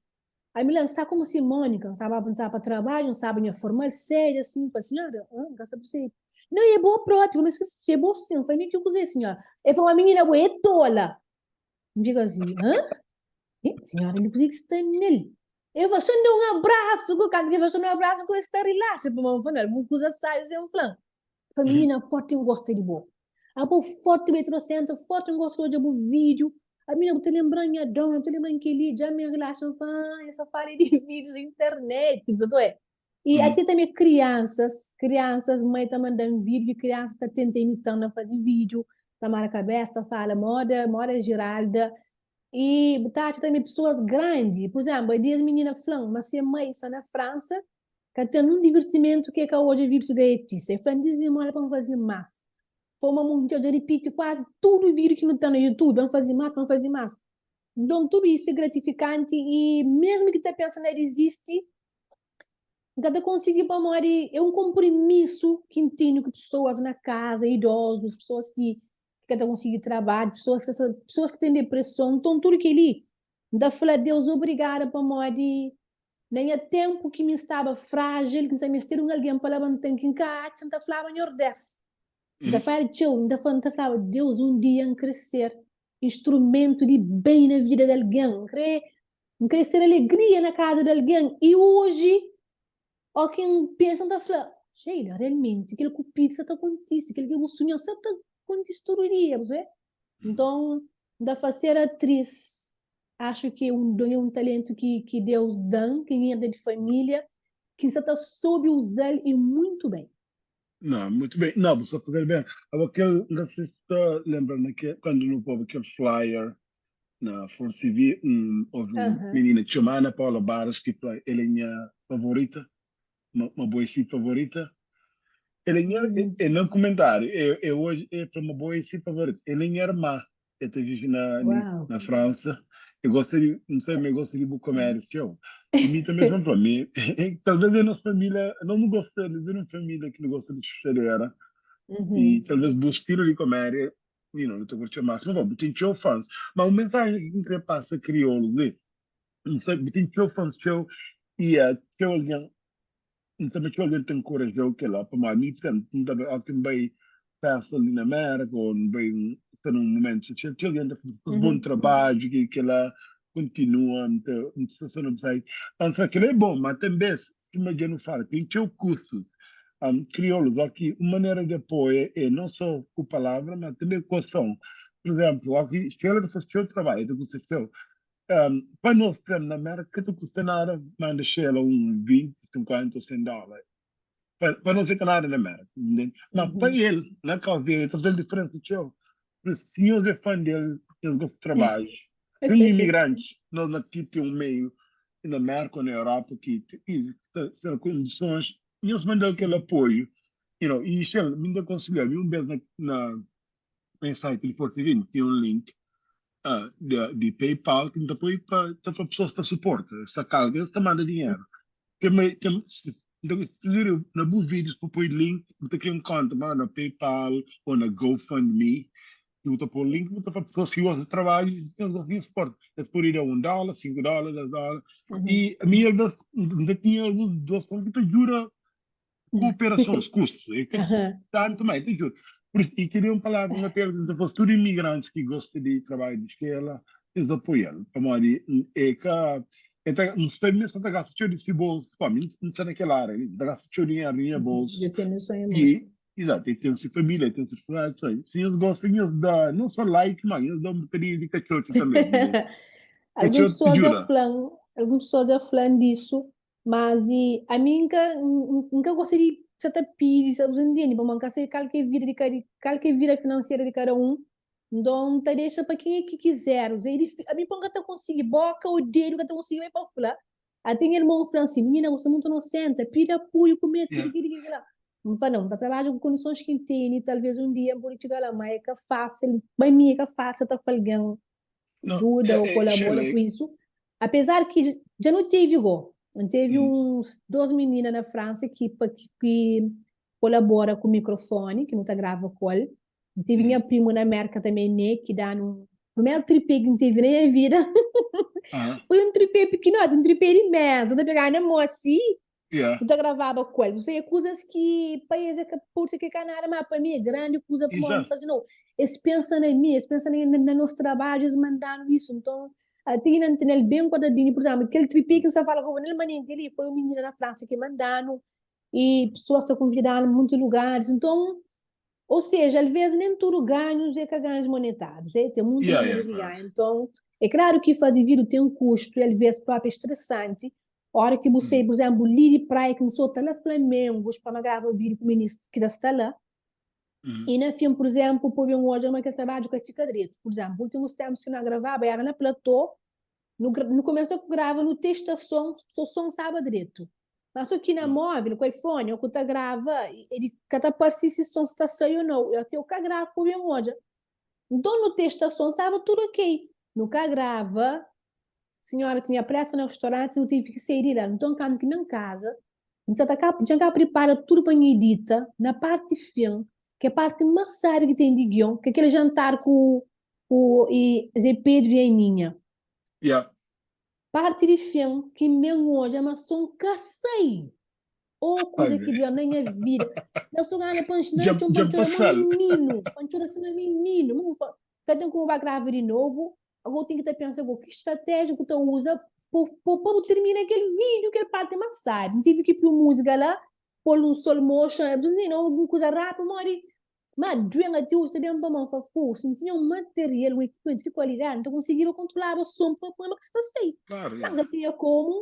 Ami la, N sta komu Simone, ka N staba, N staba pa trabadju, N staba nha formal, séria asin, N fla, sinhora, N ka sta persebi. Não, é bo próprio, mas se é bo sim. Falei, mas que coisa é, senhora? Ele falou, menina, bo é tola. Eu fico assim, hã? Senhora, não que está nele. Eu vou chamar um abraço, com o que vai chamar um abraço, com está relaxa, para mamãe falar, alguma coisa sai, sem um flan. Falei, menina, forte eu gosto de bo. A bo forte bem trocenta, forte eu gosto de bo vídeo. A menina, eu te lembrando minha dona, eu te lembrando que ele já me relaxa, eu falo, ah, eu só falo de vídeos na internet, você é? I ate tanbe kriansas, kriansas, mai ta manda-m vídiu di kriansa ta tenta imita-m na faze vídiu, ta mara kabesa, ta fala moda, moda Giralda. I bu ta atxa tanbe pesoas grandi, pur izénplu, di es minina fla-m ma se mai sta na Fransa, ka ten nun divirtimentu ki e ka odja vídius di Gaetisa. E fla-m, Dizimola pa N faze más. Pô-m un dja ripiti kuazi tudu vídiu ki nu ten na YouTube, pa N faze más, pa N faze más. Nton, tudu isu é gratifikanti i mésmu ki ta pensa na dizisti, N ka ta konsigi pamodi é un konprimisu ki N tene ku pesoas na kaza, idozus, pesoas ki ka ta konsigi trabadja, pesoas ki sta, pesoas ki ten depreson. Nton tudu kel-li, N ta fla Deus obrigada pamodi na nha ténpu ki mi N staba frájil, ki N sta meste di un algen pa labanta-m ki N ka atxa, N ta flaba Nhordés. N ta flaba txeu, N ta fla, N ta flaba Deus un dia N kre ser instrumentu di ben na vida di algen, N kre N kre ser alegria na kaza di algen i oji ó ki N pensa N ta fla, Sheila, realmenti kel ku pidi sa ta kontise, kel ki bu sunha sa ta kontise tudu dia, bu sabe? Nton, N ta fla ser atris axu ki é un don, é un talentu ki ki Deus da-m, ki N erda di família, ki N sa ta sobe uza-l i muitu ben. Não, muito bem. Não, bu sta faze-l ben. Abo kel, N ka si si ta lenbra na ke, kandu nu poba kel flyer Na Força TV, un ovi un Aham. minina txoma Ana Paula Barros ki fla el é nha favorita, ma, ma bo é si favorita. El é nha, Lindo. é, é na kumentáriu, é, é hoje, é fla ma bo é si favorita. El é nha irmã, el ta vive na, Uau. na França. Eu gosta di, N sabe ma el gosta di bu komédia txeu. I mi tanbe N fla, mi, talvez é nos família, nos nu gosta, nos é un família ki nu gosta di xuxadera. E talvez bu stilu di komédia, you know, nu ta curti mas. Mas bu ten txeu fans. Ma un mensajen ki N kre pasa kriolus li, N sabe bu ten txeu fans txeu i txeu algen, N sabe ma txeu algen ta nkorajau kela, pamodi mi, por exemplu, N ta bai, óki N bai festa li na Mérka ô N bai sta na un momentu sosial, txeu algen ta fla, bu bon trabadju, ki kela kontinua, N ta N sta so na bu site. N fla, kela é bon, ma tanbe, sima dja nu fala, ten txeu kustus. Kriolus, óki un manera di apoia é non so ku palavra, ma tanbe ku ason. Pur izénplu, óki Sheila ta fase txeu trabadju, el ta kusta txeu. Pa nos, pur izénplu, na Mérka ka ta kusta nada manda Sheila un 20, 50 ô 100 dólar. Pa nos é ka nada na Mérka, ntende? Ma pa el, na Kau Verdi, el ta faze-l diferensa txeu. Pur isu, si nhos é fan del, nhos gosta di trabadju, ten imigrantis, nos na ki ten un meiu na Mérka ô na Europa ki sta na kondisons, nhos manda-l kel apoiu, you know. I Shell, mi N ta konselha-l, mi un bes na nha site di Forti 20 tinha un link di PayPal ki N ta poi pa ta fla pesoas pa suporta, es ta kalka, es ta manda dinheru. Ten ten N ta sujeri na bu vídius pa poi link, bu ta kria un konta ma na PayPal ô na GoFundMe i bu ta poi link, bu ta fla pesoas ki gosta di trabadju, es gosta di suporta, es pode da un dóla, sinku dóla, des dóla. I ami alvês N ta tinha alguns doason ki ta djuda ku operasons, kustu, é ka tantu, ma é ta djuda. Pur isu, i kel-li é un palavra un apelu ki N ta fla tudu imigrantis ki gosta di trabadju di Xela, es apoia-l, pamodi é ka, é ta, N sta mi sta ta gasta txeu di si bolsu, pamodi mi N sta na kel ária li, N ta gasta txeu dinheru di nha bolsu. Dja ten noson é monti. Izatu, el ten se família, el ten se responsabilidadi. Si nhos gosta, nhos da non só like, má nhos da un bokadinhu di katxotxu tanbê. Algun Katxotxu pessoa dja djuda. fla-m, algun pessoa dja fla-m disu, mas i ami N ka, N ka gosta di sa ta pidi, sa bu ntende? Pamodi N ka sabe kal ki é vida di kada, kal ki é vida finanseira di kada un, nton N ta dexa pa kenha ki kizer. Ami pa N ka ta konsigi, boka ô dedu ka ta konsigi bai pa fla, Ate nha irmon fla-m si, Minina, bu sta mutu nosenta, pidi apoiu ku mesi, Yeah. di kili, di kila. N fla, Nau, N ta trabadja ku kondisons ki N tene, talvês un dia N pode txiga la, má é ka fásil, pa mi é ka fásil ta fla algen Não, djuda é, ô é, kolabora Shirley, ku isu. Apezar ki dja nu tevi gó, N tevi hum, uns dôs minina na Fransa ki pa ki kolabora ku mikrofoni ki nu ta grava ku el. N tevi nha primu na Mérka tanbê, Nê, ki da-nu un primeru tripé ki N tevi na nha vida. Foi un tripé pikinoti, un tripé di méza, ta pegaba na mô asi, Yeah. nu ta gravaba ku el. Você, é kuzas ki pa es é ka pode ser ki é ka nada, má pa mi é grandi kuza pamodi N Exato. fla si, nau, es pensa na mi, es pensa na, na nos trabadju, es manda-nu isu. Nton, ati inda N tene-l ben guardadinhu. Pur izénplu, kel tripé ki N sta fala ku bo nel manenti li, foi un minina na Fransa ki manda-nu, i pesoas ta konvida-nu pa monti lugaris. Nton, Ou seja, alvês nen tudu ganhus é ka ganhus monetárius, é, ten munti Yeah, manera yeah, di claro. ganha. Nton, é klaru ki faze vídiu ten kustu i alvês própi é stresanti. Óra ki bu sai, pur izénplu, li di Praia ki N sota la Flamengos pa ma grava vídiu ku minis ki ta sta la, i na fin, pur izénplu, pô ben odja ma kel trabadju ka fika dretu. Pur izénplu, últimus ténpus ki N gravaba éra na platô, Nu nu kumesa ku grava nu testa son, so son staba dretu. Ma so ki na móvel, ku iPhone, o ku ta grava, e di ka ta parse si son sta sai o nau. E ok, o ka grava pa ben odja. Nton nu testa son, staba tudu ok. Nu ka grava, sinhora tinha presa na restauranti, nu tevi ki sai di la. Nton kantu ki ben kaza, N sa ta ka, dja N ka pripara tudu pa N edita, na parti fin, ki é parti más sabi ki ten di gion, ki é kel jantar ku ku i Zé Pedru i Aininha. Yeah. Parti di fin ki N ben odja ma son ka sai! Oh kuza ki duem na nha vida! Na so gana pa N Dja txon pa dja N txora ma pasal. mininu, pa N txora sima mininu. Ma N fla, ka ten komu ba grava di novu, ago ten ki ta pensa go ki stratégia ku ta uza pa pa bu tirmina kel vídiu, kel parti más sabi. N tive ki pui un múzika la, pô-l un slow motion, algun kuza rápidu, modi Ma duen ati oji ta ben pa mon fla, Fô, si N tinha un material, un ekipamentu di kualidadi, N ta konsigiba kontrolaba son pa poi ma ka sta sai. Klaru, Ma ya. N ka tinha komu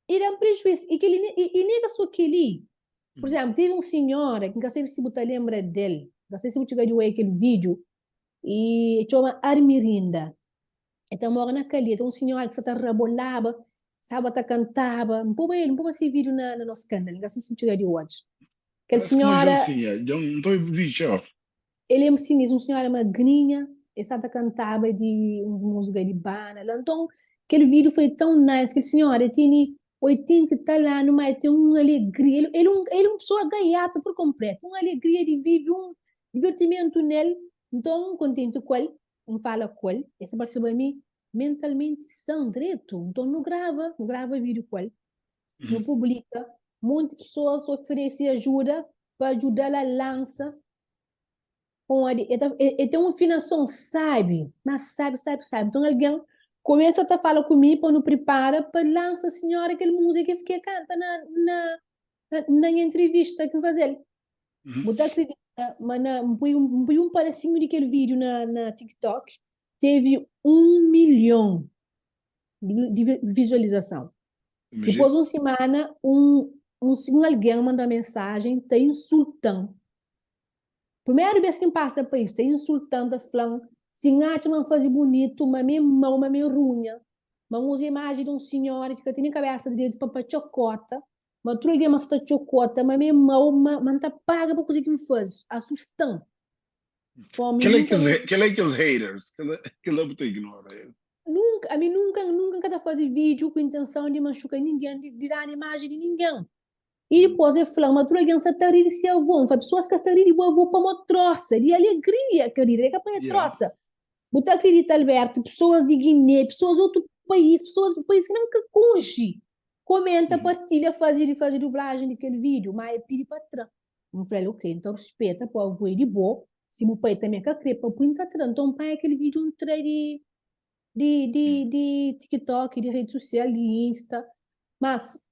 i da-m prejuisu. I kel-li i i nen ka so kel-li. Pur izénplu, tevi un sinhora ki N ka sabe si bu ta lenbra del, N ka sabe si bu txiga di oia kel vídiu, i e txoma Armirinda. E ta mora na Calheta, un sinhora ki sa ta rabolaba, staba ta kantaba. N poba el, N poba se vídiu na na nos kanal, N ka sabe si bu txiga di odja. Kel Parece que uma senhora, Johncinha, John, não estou a ouvir, tchau. el é si mesmu, un senhora magrinha, el sa ta kantaba di uns múzika di banda la. Nton, kel vídiu foi tãu nice, kel senhora el tene 80 i tal anu, má el ten un alegria, el el un el un pesoa gaiata pur konpletu, un alegria di vive, un. Divertimentu nel, nton N kontenti ku el, N fala ku el, el sta parse-ba mi mentalmenti san, dretu, nton nu grava, nu grava vídiu ku el, nu publika, monti pesoas oferese ajuda pa djuda-l a lansa, pamodi el ta el ten un finason sabi, mas sabi, sabi, sabi, nton algen kumesa ta fala ku mi pa nu pripara pa lansa sinhora kel múzika ki el kanta na na na nha entrevista ki N faze-l. Bu ta akredita ma na N pui N pui un padasinhu di kel vídiu na na TikTok, tevi 1 milhon di di vizualizason. Dipôs un simana, un un un algen manda mensajen ta insulta-m. Primeru bês ki N pasa pa isu, ta insulta-m, ta fla-m si N atxa ma N faze bunitu, ma mi é mau, ma mi é runha, ma N uza imaji di un sinhora ki ka ten nen kabésa diretu pa pa txokota. Ma tudu algen ma sta txokota ma mi é mau, ma ma N ta paga pa kuze ki N faze. Asusta-m. Pô, mi Kel-la é nunka, kes, nunka, kel-la é kes haters, kel-la, kel-la bu ta ignora el. nunka, ami nunka, nunka N ka ta faze vídiu ku intenson di machuka ningen, di, di dana imaji di ningen. I dipôs el fla-m ma tudu algen sta ta ri di se avô. N fla, pesoas ka sta ri di bu avô pamodi trósa, di alegria ki el ri, el ka panha Yeah. trósa. Bu ta akredita, Alberto, pesoas di Guiné, pesoas di otu país, pesoas di país ki nen ka konxe, Komenta, partilha, faze di faze dublajen di kel video, ma e pidi pa tra. N fla-l, ok, N ta ruspeta pa avô e di bo, si bu pai tanbe ka kre pa pui, N ta tra. Nton, N panha kel video N tra di di di di TikTok, di redi susial, di Insta. Mas,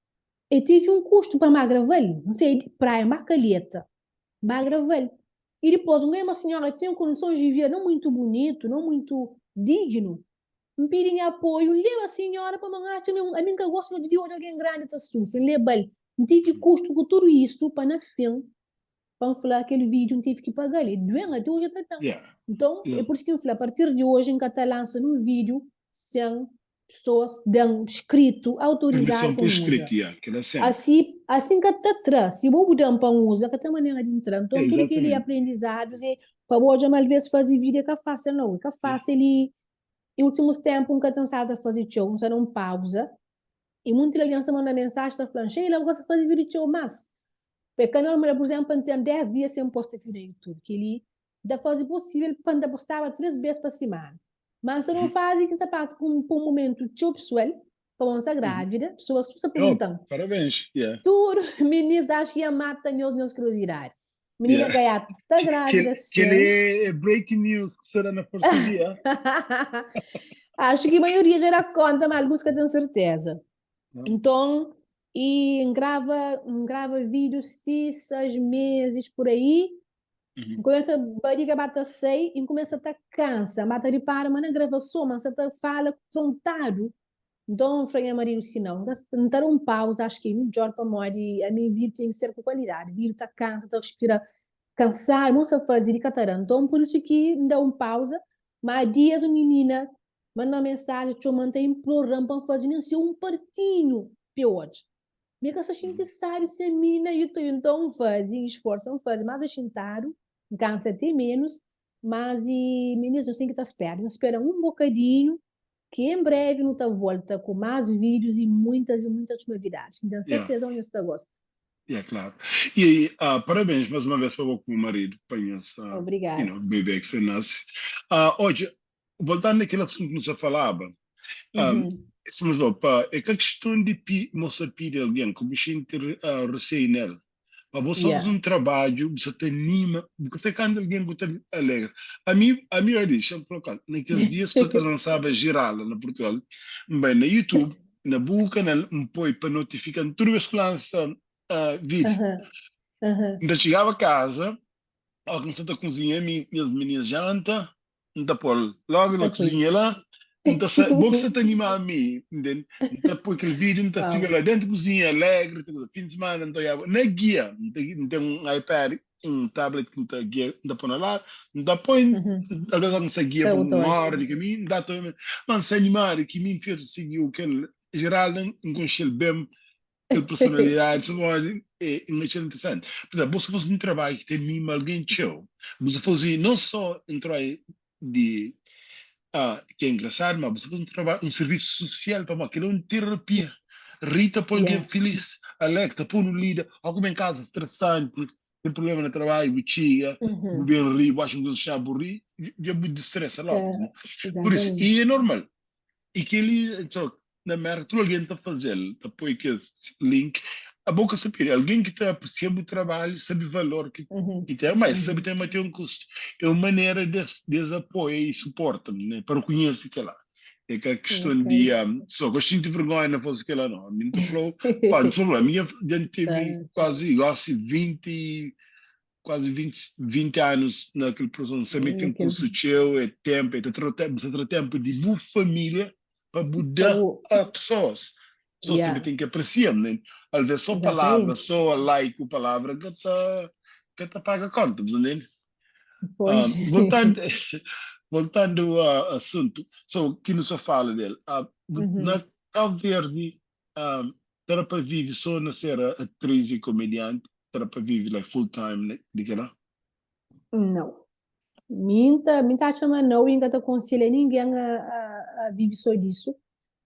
e tive un kustu pa N ba grava-l. N sai di praia, N ba kaleta, N ba grava-l. I dipôs, N ganha uma sinhora ki tinha kondisons di vida nau muitu bunitu, nau muitu dignu. N pidi nha apoiu, N leba sinhora pa ma N atxa mi, ami N ka gosta di odja algen grandi ta sufri, N leba-l. N tive kustu ku tudu isu pa na fin, pa N fla kel vídiu N tive ki paga-l. E duen, ate oji el ta ben. Yeah. Nton, é Yeah. pur isu ki N fla, a partir di oji N ka ta lansa nun vídiu sen pesoas da-m skritu, autorizadu Permison pa por N uza. skritu, yeah, kel-la sénpri. Asi, asi N ka ta tra. Si bo bu da-m pa N uza, ka ten manera di N tra. Nton, tudu kel-li é Exatamente. aprendizadus, é pa bo odja ma alvês faze vídiu é ka fásil nau. É ka Yeah. fásil i I últimus ténpu N ka ten stadu ta faze txeu, N sta na un pauza. I munti algen sta manda mensaji ta fla-m, Sheila, bu ka sta faze vídiu txeu más. É ka normal, pur izénplu, pa N ten 10 dia sen posta vídiu na YouTube. Kel-li N ta faze posível pa N ta postaba 3 bês pa simana. Má N sta na un fazi ki N sta pasa pa un pa un momentu txeu pesoal, pamodi N sta grávida, pesoas tudu sta Oh, pergunta-m. parabéns, yeah. Tudu minis acha ki ia mata nhos nhos kuriozidadi. Menina Yeah. gaiata sta Kel, grávida kel sim. é breaking news que será na parceria. Acho que maioria já dá conta, mas alguns ka ten certeza. Não. Então, e N grava, N grava vídeos ti 6 meses por aí. Uhum. N começa barriga bata sai e N começa ta cansa, N bata ripara ma na gravação, ma N sa ta fala frontado. Nton, N fla nha maridu si nau, N ta N ta da un pauza, acho ki é midjór pamodi ami vídiu ten ki ser ku kualidadi, vídiu ta kansa, ta respira kansadu, mon sta faze di ka ta da. Nton, pur isu ki N da un pauza, má dias un minina manda-m mensajen txoma-m ta inplora-m pa N faze nen se un partinhu pa e odja. Mi ka sta xinti sábi sen mi na YouTube, nton N faze, N sforsa N faze, más axintadu, N kansa te ménus, mas i minis nhos ten ki ta spera, nhos spera un bokadinhu ki em breve nu ta volta ku más vídeos e muitas e muitas novidades. N ten Yeah. serteza ma nhos ta gosta. Yeah, claro. E parabéns mais uma vez pa bo ku bu marido, pa nhos, you Obrigada. know, bebê ki sta nase. Odja, voltando na kel asuntu ki nu sta falaba, Uhum. sima bu fla, pa é ka kiston di pi mostra pidi algen ku bu xinti receio nel. Pa bo sta Yeah. faze un trabadju, bu sta ta anima, bu ka sta kantu algen ku ta alegra. Ami, ami oi dexa-m fla un na kes dias ku ta lansaba Girala na Purtugal, N bai na YouTube, na bu kanal, N poi pa notifika-m tudu bes ku lansa vídiu. Aham, aham. N ta txigaba kaza, óras ki N sta ta kuzinha, mi nhas mininas janta, N ta pô-l logu na Ta poi. kuzinha la, N ta sa, bo ki sa ta anima mi, ntende? N ta poi kel vídiu, N ta fika Uau. la dentu kuzinha alegri, ta kuza. Fin di simana N ta oiaba na gia, N ta, N ten un iPad, un tablet ki N ta gia, N ta poi na ladu, N ta poi, Uhum. talvês óras ki N sa gia Ta pa bu ta un odja. óra di kaminhu, N ta ta obi, ma N sta animadu ki mi N fika ta sigi kel Geralda, N konxe-l ben, kel personalidadi sô pamodi é un atxa-l interesanti. Pur izénplu, bo sta faze un trabadju ki ta anima algen txeu. Bu sta faze non sô un trabadju di ki é engrasadu, má bu sta faze un trabadju, un sirvisu susial pamodi kel-la é un terapia. Ri ta poi algen Yeah. filís, alegre, ta pô-nu lida. Óras ki bu ben kaza stresanti. Ten problema na trabadju, bu txiga, bu ben ri, bu atxa un kuza xá, bu ri, dja bu distresa logu, né? Pur isu, i é normal. I kel-li, so, na Merka, tudu algen ta faze-l, ta poi kes link. Abo ka sabe, algen ki ta apresia bu trabadju sabe valor ki ki ten, ma es sabe tanbe ma ten un kustu. É un manera di es apoia i suporta, né, pa rekonhese kel-la. É ka kiston di so ka xinti vergonha na faze kela no. Ami nta flau, pa nta flau, ami dja N tevi kuazi gosi 20 kuazi 20 20 anus na kel profison. N sabe ten kustu txeu, é tenpu, é ta tra tenpu, ta tra tenpu di bu familia pa bu da a pesoas. Pesoas tanbe ten ki apresia, ne? Alves so palavra, so like ku palavra ka ta ka ta paga konta, bu ta ntende? Pois. Voltando, voltando ao assunto, so que não só fala dele. Na Cabo Verde, era para viver só na ser atriz e comediante, era para viver like full time de que lá? Não. Mi ta atxa ma nau i N ka ta konselha ningen a vive só disu.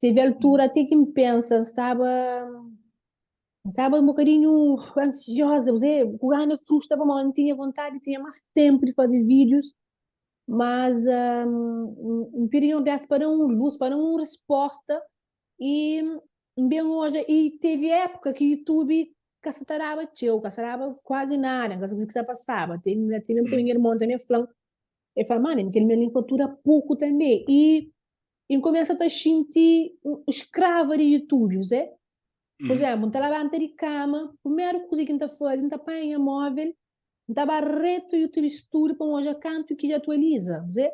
Teve altura até ki N pensa, N staba N staba un bokadinhu ansioza, kuzê, ku gana frustra pamodi N tinha vontadi di tinha más ténpu di faze vídius, mas N pidi Nhordes pa da-m un lus, pa da-m un respósta i N ben odja i tevi épuka ki YouTube ka sa ta daba txeu, ka sa daba kuazi nada, N ka sabia kuzê ki sa pasaba. Te mésmu ki nha irmon tanbê fla-m, el fla, Mani, kel mi li fatura poku tanbê i N kumesa ta xinti skrava di YouTube, kuzê. Pur izénplu, N ta labanta di kama, primeru kuza ki N ta faze, N ta panha nha móvel, N ta ba retu YouTube Studio pa N odja kantu ki dja atualiza. Kuzê?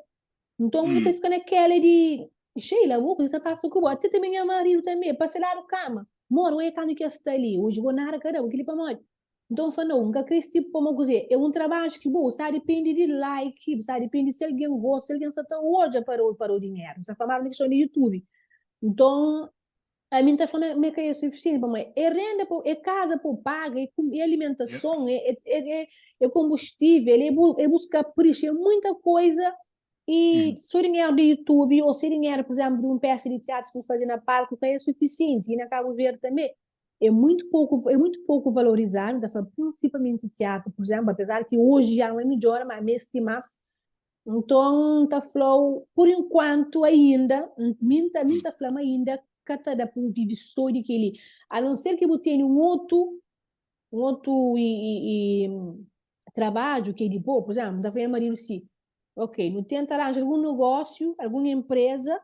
Nton, bu ta fika na kela di, Sheila, bo, kuzê ki sta pasa ku bo? Ate tanbê nha maridu tanbê, pa se ladu kama, Mor, odja kantu ki es sta li, oji bo nada ka da bo, kel-li pamodi? Nton, N fla, Nau, N ka krê es tipu pamodi kuzê? É un trabadju ki bo sta dipende di like, bu sta dipende si algen gosta, si algen sta ta odja pa da-u dinheru. N sta fla más na kiston di YouTube. Nton, Ami N ta fla ma ka é sufisienti pamodi é renda pa é kaza pa bu paga, é é alimentason, é é é konbustível, é bu é bus kaprixu, é muita koiza i so dinheru di YouTube ô se dinheru, pur izénplu, di un pesa di tiatru ki bu faze na palku ka é sufisienti. I na Kabu Verdi tanbe é muitu poku é muitu poku valorizadu, N ta fla prinsipalmenti tiatru, pur izénplu, apezar ki oji dja anda midjora, ma meste más. Nton, N ta fla-u, pur inkuantu ainda, mi N ta, mi N ta fla ma ainda ka ta da pa bu vive sô di kel-li. Anonser ki bu tene un otu, un otu i, i, i trabadju ki é di bo, pur izénplu, N ta fla nha maridu si, ok, nu tenta ranja algun nogósiu, algun enpreza,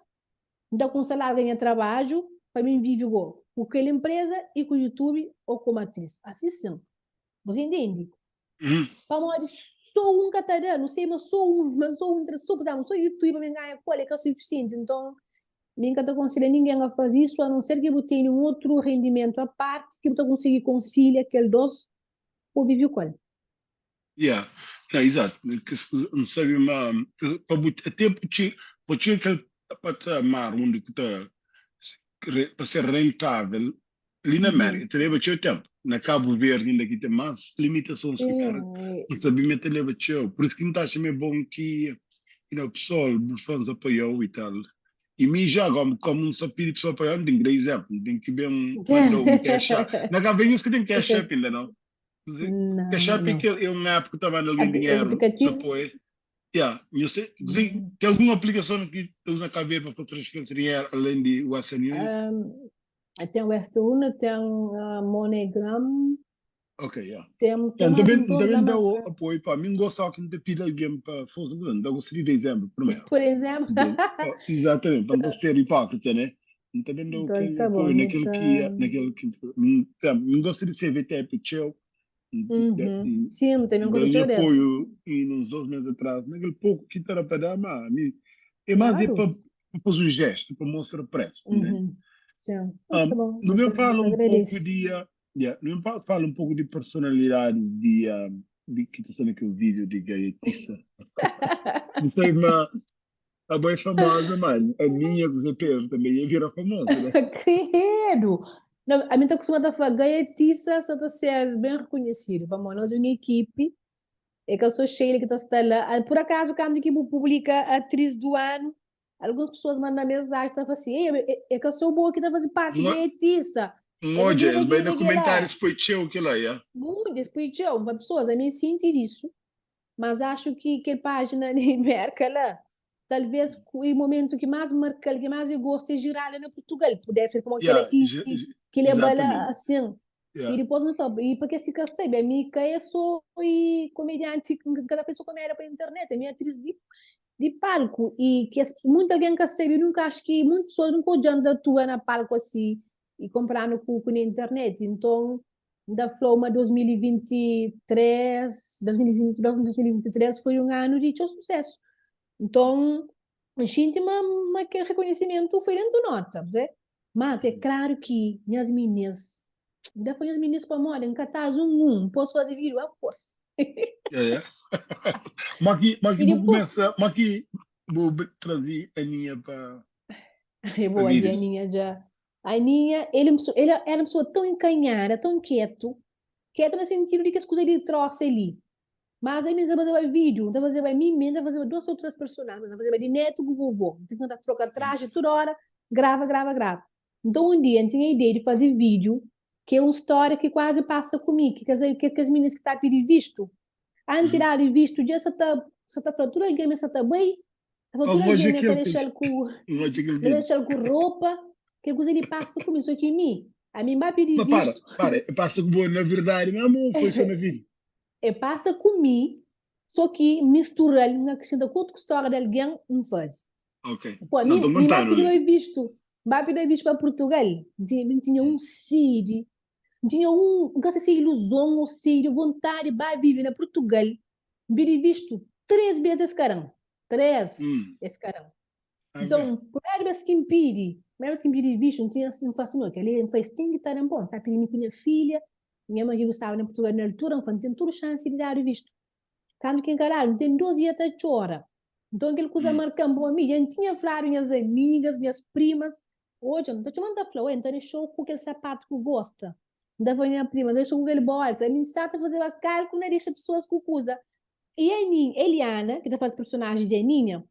N ta kumsa larga nha trabadju pa mi N vive go ku kel enpreza i ku YouTube ô komu atris. Asi sin. Você entende? Pamodi só un ka ta da, nu sei ma só un, ma só un tra, só, por exemplo, só YouTube pa mi ganha kual é ka sufisienti. Nton, mi N ka ta konselha ningen a faze isu, a non ser ki bu tene un otru rendimentu a parti ki bu ta konsigi konsilia kel dos pa bu vive ku el. Yeah, na, exato. N sabe ma pa bu até pa txiga, pa txiga kel patamar undi ku ta pa ser rentável Li na Mérka ta leba txeu ténpu. Na Kabu Verdi inda ki ten más limitasons ki Mérka, N sabe ma ta leba txeu. Pur isu ki N ta atxa ma é bon ki you know, pesoal, bu fans apoia-u i tal. I mi já, kómu kómu N sa pidi pesoal apoia-u, N ten ki da izénplu, N ten ki ben manda-u un cash app. Na Kabu Verdi nhos ka ten cash app inda, nau? Cash app é kel, é un app ki ta manda algen dinheru, sa apoia. Ya, nhos ten, ten algun aplikason ki ta uza na Kabu Verdi pa faze transferensia di dinheru alén di Western Union? Ten Western Union, ten MoneyGram. Ok, ya. Ten, ten N ta más ben, un N ta pouco ben lá, da mas o apoio, pá, mi N gosta óki N ta pidi algen pa forsa, N ta gosta di da izénplu primeru. Por exemplo. Entende? Oh, exatamente, pa N ka ser hipókrita, né? N ta ben da o Então kel está bom, apoio nu nakel ta. ki, nakel ki, N ta, N gosta di CVTP txeu, N, Uhum. N, Sim, também N gosto da nha txeu des. apoio inda uns dos mês atrás, nakel poku ki ta da pa da, má mi é más é Claro. pa pa faze un jestu, pa mostra presu, né? Uhum. Sim. Então está bom, Nu nu ben ta, nu fala ta un poku agradese. di, yeah, nu ben fala un poku di personalidadis di, di ki ta sta na kel vídeo di Gaiatisa. N sai ma abo é famosa, mano. A minha ku Zé Pedro tanbe ia bira famosa, né? Credo! Não, ami ta kustuma ta fla, Gaiatisa sa ta ser ben rekonhesidu, pamodi nos é un ekipi, é ka só Sheila ki ta sta la. Por akazu, kantu ki bu publika Atriz do Ano, alguns pesoas manda mensajen ta fla si, Ei, é ka só bo ki ta faze parti di Gaiatisa. N Es odja, ajuda es bai ki na kel-la. kumentárius poi txeu kel-la, ya. Muitu, es poi txeu. Pa pesoas, ami N sinti disu, mas axu ki kel pájina di Merka la, talvês ku e momentu ki más marka-l, ki más e gosta é jirada na Purtugal. Deve ser pamodi kel-la Ya, ki, ki, ki leba-l izatamenti. asin. Ya. I dipôs N fla, i pa kes ki ka sabe, ami ka é sô i komedianti, N ka ta fase sô komédia pa internet, ami é atris di di palku. I kes munti algen ka sabe, nunka axu ki munti pesoas nunka odja-m ta atua na palku asi i konpranu ku ku na internet. Nton, N ta fla-u ma 2023, 2022, 2023 foi un anu di txeu susésu. Nton, N xinti ma ma kel rekonhisimentu foi dentu nota, percebe? Mas é klaru ki nhas minis, N ta fla nhas minis pamodi N ka ta un un, N pode faze vídiu a forsa. Ya, ya. Ma ki, ma ki I bu dipôs, kumesa, ma ki bu traze Aninha pa é pa boa, di vídius? Aninha dja. Aninha, el el éra un pesoa tãu enkanhada, tãu ketu, ketu na sentidu di kes kuza di trósa li. Mas ami N ta fazeba vídiu, N ta fazeba mi mê, N ta fazeba dôs ô três personajen, N ta fazeba di nétu ku vovô, N ta troka traji tudu óra, grava, grava, grava. Nton un dia N tinha ideia di faze vídiu ki é un stória ki kuazi pasa ku mi, ki kes kes minis ki ta pidi vistu, antis di dadu vistu dja sa ta sa ta fla tudu algen ma es sa ta bai, ta fla Oh, tudu N odja algen ma el ta kel dexa-l ku N odja kel ma el ta vídiu. dexa-l ku ropa, kel kuza li pasa ku mi, sô ki mi, ami N ba pidi Ma para, vistu. para, e pasa ku bo na verdadi mesmu ou foi sô na vídiu? E pasa ku mi, so ki N mistura-l, N akresenta ku otu stória di algen, N faze. Ok. Pô, Não, mi, tô mi ba contando pidi li. oi vistu, N ba pidi oi vistu pa Purtugal, N tinha, N tinha un sedi, N tinha un, N ka se si é iluzon ou sedi ou vontadi di ba vive na Purtugal, N pidi vistu 3 bes es ka da-m, 3 es ka da-m. Nton, primeru bes ki N pidi, primeru bes ki N pidi vistu, N tinha, N fla sinhor, kel-li, N fla, es ten ki ta da-m, pô, N sa pidi mi ku nha filha, nha mai ki bu staba na Purtugal na altura, N fla, N ten tudu xansi di dadu vistu. Kantu ki N ka dadu, N ten dos dia ta txora. Nton, kel kuza marka-m, pamodi mi dja N tinha fladu nhas amigas, nhas primas, odja, N ta txoma, N ta fla, oi, N ta dexa-u ku kel sapatu ki bu gosta. N ta fla nha prima, N ta dexa-u ku kel bolsa. Ami N sa ta fazeba kálkulu na dexa pesoas ku kuza. I Aninha, Eliana, ki ta faze personajen di Aninha,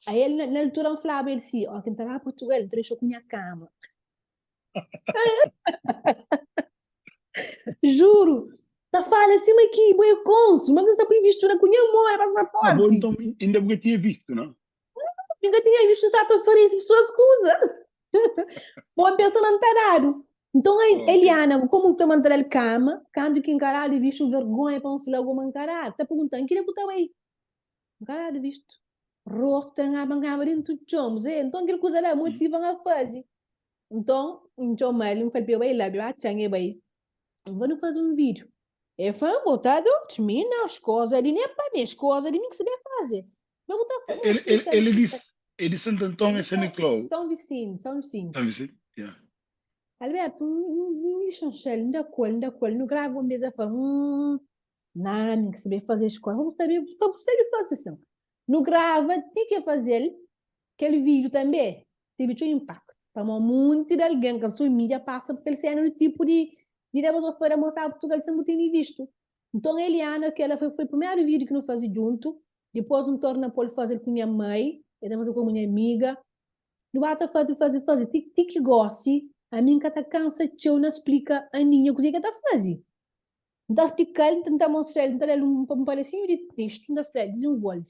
Aí el, na altura N flaba el si, ó, ki N ta ba Portugal, N ta dexa-u ku nha kama. Juru, ta fala sima ki bo é konsu, ma ki N sta pui vistu na ku nha mô, é Ah, bo pasaporti. nton inda bu ka tinha vistu, não? N ka tinha vistu, N sa ta oferese pesoas kuza. Bo N pensa ma N ta dadu. Nton, Ok. Eliana, komu ta ma N ta da-l kama, kantu ki N ka dadu vistu, vergonha pa N fla bo ma N ka dadu. Ta pergunta-m, kila ku ta bai? N ka dadu vistu. Rostu ta ngaba ngaba dentu txon. Zé, nton kel kuza la motiva-m a faze. Nton, N txoma-l, N fla-l pa el bai la, pa el ba atxa-m, el bai. N fla, nu faze un vídiu. El fla, bo ta dodu? Mi nau, es koza li n'é pa mi, es koza di mi ki sabe faze. Ma bu ta fla, El, el, splika-l. el é di, é di Santo Antão, É é di San São, Nicolau. São Vicente, São Vicente. São Vicente? Yeah. Alberto, N dexa-m xel, N da ku el, N da ku el. Nu grava un bês, el fla, Hum, Nah, mi ka sabe faze es koza. Bu sabe, bu sabe faze sin. Nu grava ti ke fazel kel vídeo tanbe tevi txeu impaktu. Pamodi munti di algen ka sô mi dja pasa pa kel sena di tipu di di da pa fora mostra Portugal sen bu tene vistu. Nton Eliana kela foi foi primeru vídeo ki nu faze djuntu. Dipôs N torna pô-l faze-l ku nha mai, el ta faze ku nha amiga. Nu ba ta faze, faze, faze ti ti ki gósi ami N ka ta kansa txeu na splika Aninha kuzê ki el ta faze. N ta splika-l, N ta mostra-l, N ta da-l un padasinhu di testu, N ta fla-l, dizenvolve.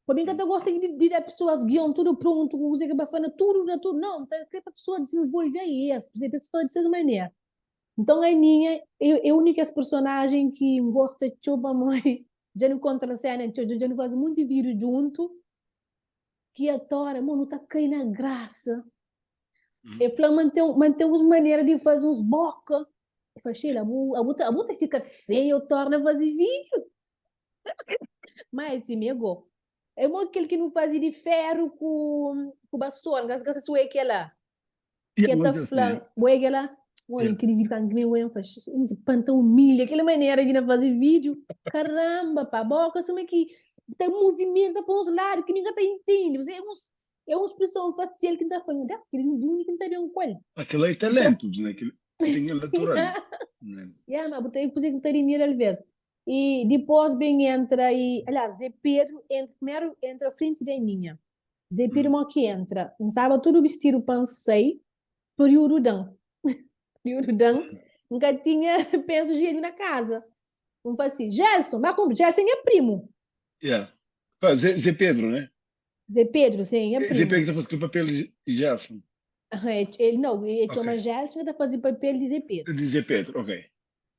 Pa mi N ka ta gosta di da pesoas gion tudu prontu, ku kuzê ki pa fla na tudu, na tudu. Nau, N ta kre pa pesoa dizenvolve aes, pa es fla di ses manera. Nton Aninha é un di kes personajen ki N gosta txeu pamodi dja nu kontrasena txeu, dja nu faze monti vídiu djuntu, ki atora, mo nu ta kai na grasa. E fla ma N ten, ma N ten uns manera di faze uns boka. E fla, Sheila, abu, abu ta, abu ta fika feia o torna faze vídiu. Ma é ti mego. É mo kel ki nu faze di feru ku, ku basora, N ka sa si oi kela. Yeah, Ke ta mas fla, assim, oi kela, oi yeah. kel vídiu kantu ki mi oi, N fla, N ti panta humilha, kel manera ki na faze vídiu. Karamba, pa, boka suma ki ta movimenta pa uns ladu ki mi ka ta intende. É uns, É un spreson fasial ki N ta fla, Nhor Deus, kel di undi ki N ta ben ku el? Aquela é Nton, talento, né? Aquele tem el natural, né? Ya, ma bu ta kuzê ki bu ta adimira alvês. I dipôs ben entra i, aliás, Zé Pedru entra, primeru entra frenti di Aninha. Zé Pedru Hum. mó ki entra, N staba tudu bistidu pa N sai, periudu da-m. Di dan, N ka tinha pensu higiêniku na kaza. N fala assim, Gelson, ba kunpra. Gelson é nha primu. Yeah. Pá, Zé, Zé Pedro, né? Zé Pedro, sim, nha Zé primo. Pedro que tá fazendo papel de Gelson. Aham, ele, não, ele Ok. chama Gelson e tá fazendo papel de Zé Pedro. De Zé Pedro, ok.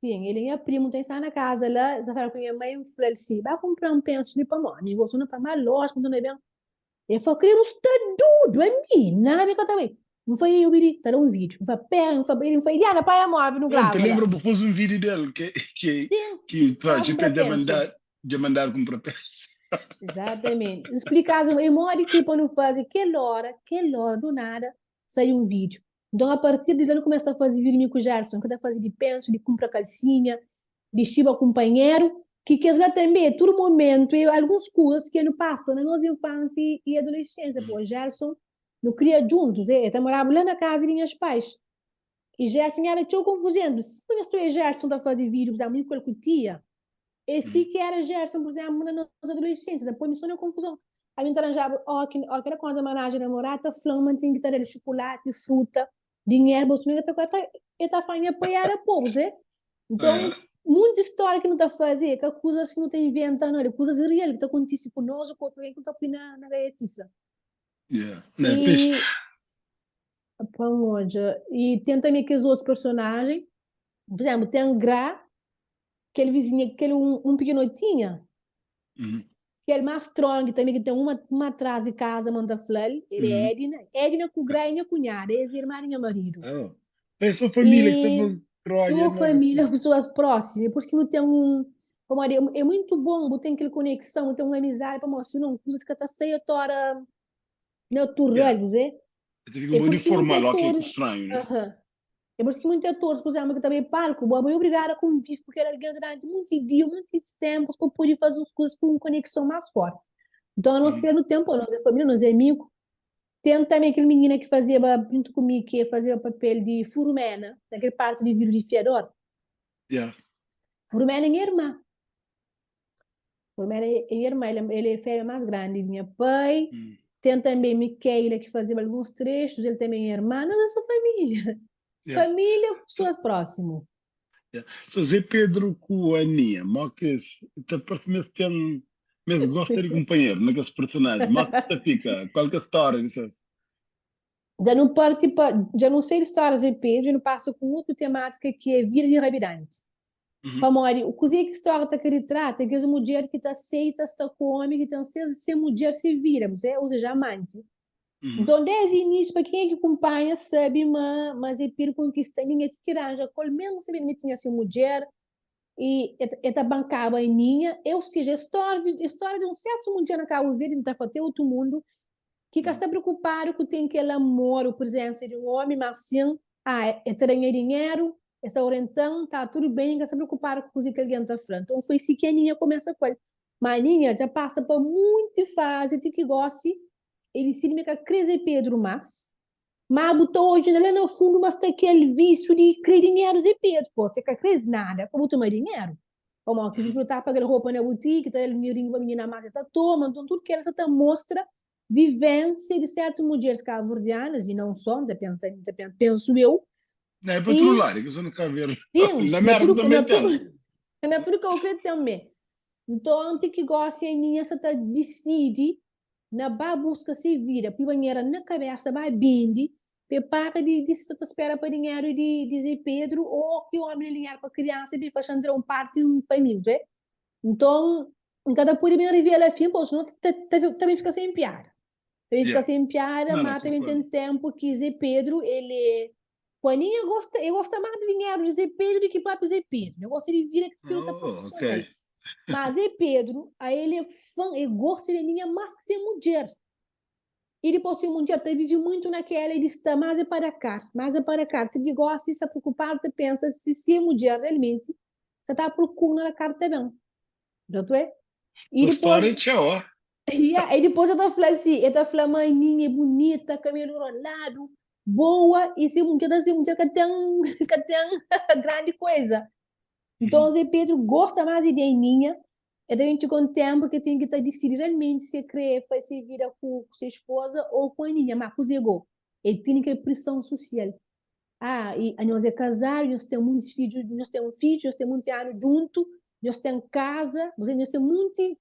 Sim, ele é nha primo, tem está na casa lá, tá falando com minha mãe, eu falei assim, vai comprar um penso ali para mim. Amigo, você não para mais lógico, não é bem. Ele falou, queremos tá doido, é mim, não, me também. Não foi eu, ele, tá um vídeo. Não foi pé, não foi ele, não foi Diana, pai, móvel, não Eu te grava lá. lembro, pôs um vídeo dele que, que, Sim, que tu estava acha comprar que de penso. mandar, de mandar comprar peça. Exatamente. Explicar em modo que para não fazer aquela hora, do nada, sai um vídeo. Então, a partir de lá, eu começo a fazer vídeo com o Gerson, que tá fazer de penso, de comprar calcinha, de estiva companheiro, que quer lá também, é todo momento, e alguns cursos que não passam na nossa infância e adolescência. Pô, Gerson não cria juntos, é, eu morava lá na casa de meus pais. E Gerson era tão confusendo. Se conhece o Gerson tá fazendo vídeo, por exemplo, com tia, esse que era Gerson, por exemplo, na nossa adolescência, depois me sou confusão. A gente arranjava, ó, que, ó, que era quando a managem namorada, flama, tinha que ter chocolate, fruta, dinheiro, bolso, tá, tá, ele tá fazendo apoiar a povos, é? Então, muita história que não está a fazer, que coisas que não está inventando, olha, coisas reais que está acontecendo conosco, com outro que não está na, na gaiatiça. Yeah. Não, é fixe. E, pão, olha, e tem também aqueles outros personagens, por exemplo, tem Gra, aquele vizinho, aquele um pequenotinho, que é mais strong também, que tem uma atrás de casa, manda flor, ele é Edna, Edna com Gra é minha cunhada, é irmã e minha marido. Oh. Tem sua família que E sempre troia, sua não é? família, pessoas próximas, por isso que não tem um, como é, é muito bom, tem aquela conexão, tem uma amizade, para mostrar, não, coisas que está ceia tora natural, Yeah. né? Fica É muito por isso que muitos informal, ok, que atores, estranho, né? É por isso que muitos atores, por exemplo, que também palco, bom, é obrigada a conviver, porque era alguém durante muitos dias, muitos tempos, para poder fazer as coisas com uma conexão mais forte. Então, a nós criando tempo, a nossa família, nós é amigo. Tem também aquele menino que fazia junto comigo, que fazia o papel de Furumena, naquele parte de Viro de Fiador. Furumena é minha irmã. Furumena é minha irmã, ele é fêmea mais grande, minha pai. Tem também Micaela, que fazia alguns trechos, ele também é irmã, nós é sua família. Família, pessoas próximas. Yeah. So, Zé Pedro com a Aninha, mó que tá parece mesmo que tem, mesmo gosta de companheiro, naqueles personagens, mó que te fica, qual que é a história disso? Já não parte pa, já não sei de histórias de Pedro, já não passa com outra temática que é vida de rabidante. Pamodi, o que que história tá querendo trata é que as mulher que tá aceita está com homem que tem se mulher se vira, você, ou seja, amante. Então, desde o início, para quem é que acompanha, sabe, mas é Pedro conquista ninguém te arranja, qual mesmo sabendo que tinha assim mulher, e eta bancava em minha, ou seja, a história de um certo mulher na Cabo Verde, não tá falando outro mundo, que está preocupado que tem aquele amor, a presença de um homem, mas sim, é ter dinheiro, essa orientando, tá tudo bem, que está preocupado com o que alguém está falando. Então foi assim que a Aninha começa com ele. Mas a Aninha já passa por muita fase de que gosta, ele se limita a crescer Pedro, mas botou hoje lá no fundo, mas tem aquele vício de querer dinheiro e Pedro. Pô, você quer crescer nada, como tomar dinheiro? Como que se botar para aquela roupa na boutique, tá ele dinheirinho para menina mais, tá toma, então tudo que ela tá mostra vivência de certas mulheres cabo-verdianas, e não só, ainda penso, ainda penso, penso eu. Não, é para outro lado, que eu não quero ver. Sim, Na na merda tudo, também na tem. tudo, na tudo que eu acredito também. Então, antes que goste, a minha só tá decide, na ba busca se vira, porque banheira na cabeça vai bindi, prepara de se tá espera para dinheiro de dizer Pedro, ou que o homem dinheiro para criança e para entrar um parte um para mim, né? Então, em cada por mim revela fim, pô, senão também fica sem piada. Também fica sem piada, Não, não, mas também tem concordo. tempo que Zé Pedro, ele Juaninha gosta, eu gosto mais de dinheiro de Zé Pedro do que próprio Zé Pedro. Eu gosto de vir aqui pelo Oh, profissional. ok. Mas Zé Pedro, a ele é fã, ele gosta de minha mais que ser mulher. E depois ser mulher, tá vive muito naquela, ele está mais é para cá, mais é para cá. Te gosta, está preocupado, te pensa se ser mulher realmente, você tá procurando a carta bem. Já tu é? E Tua história depois, é tchau, ó. yeah, e depois eu tô falando assim, eu tô falando, mãe minha é bonita, cabelo enrolado, boa, e se mulher, assim, mulher que tem, que tem grande coisa. Então, Zé Pedro gosta mais de minha, é da gente com o tempo que tem que tá decidir realmente se quer fazer vida com sua esposa ou com a Aninha, mas com o Zé Go. Ele tem que pressão social. Ah, i anhos é kazadu, nhos ten munti fidju, nhos ten un fidju, nhos ten munti anu djuntu, nhos ten kaza, nhos ten munti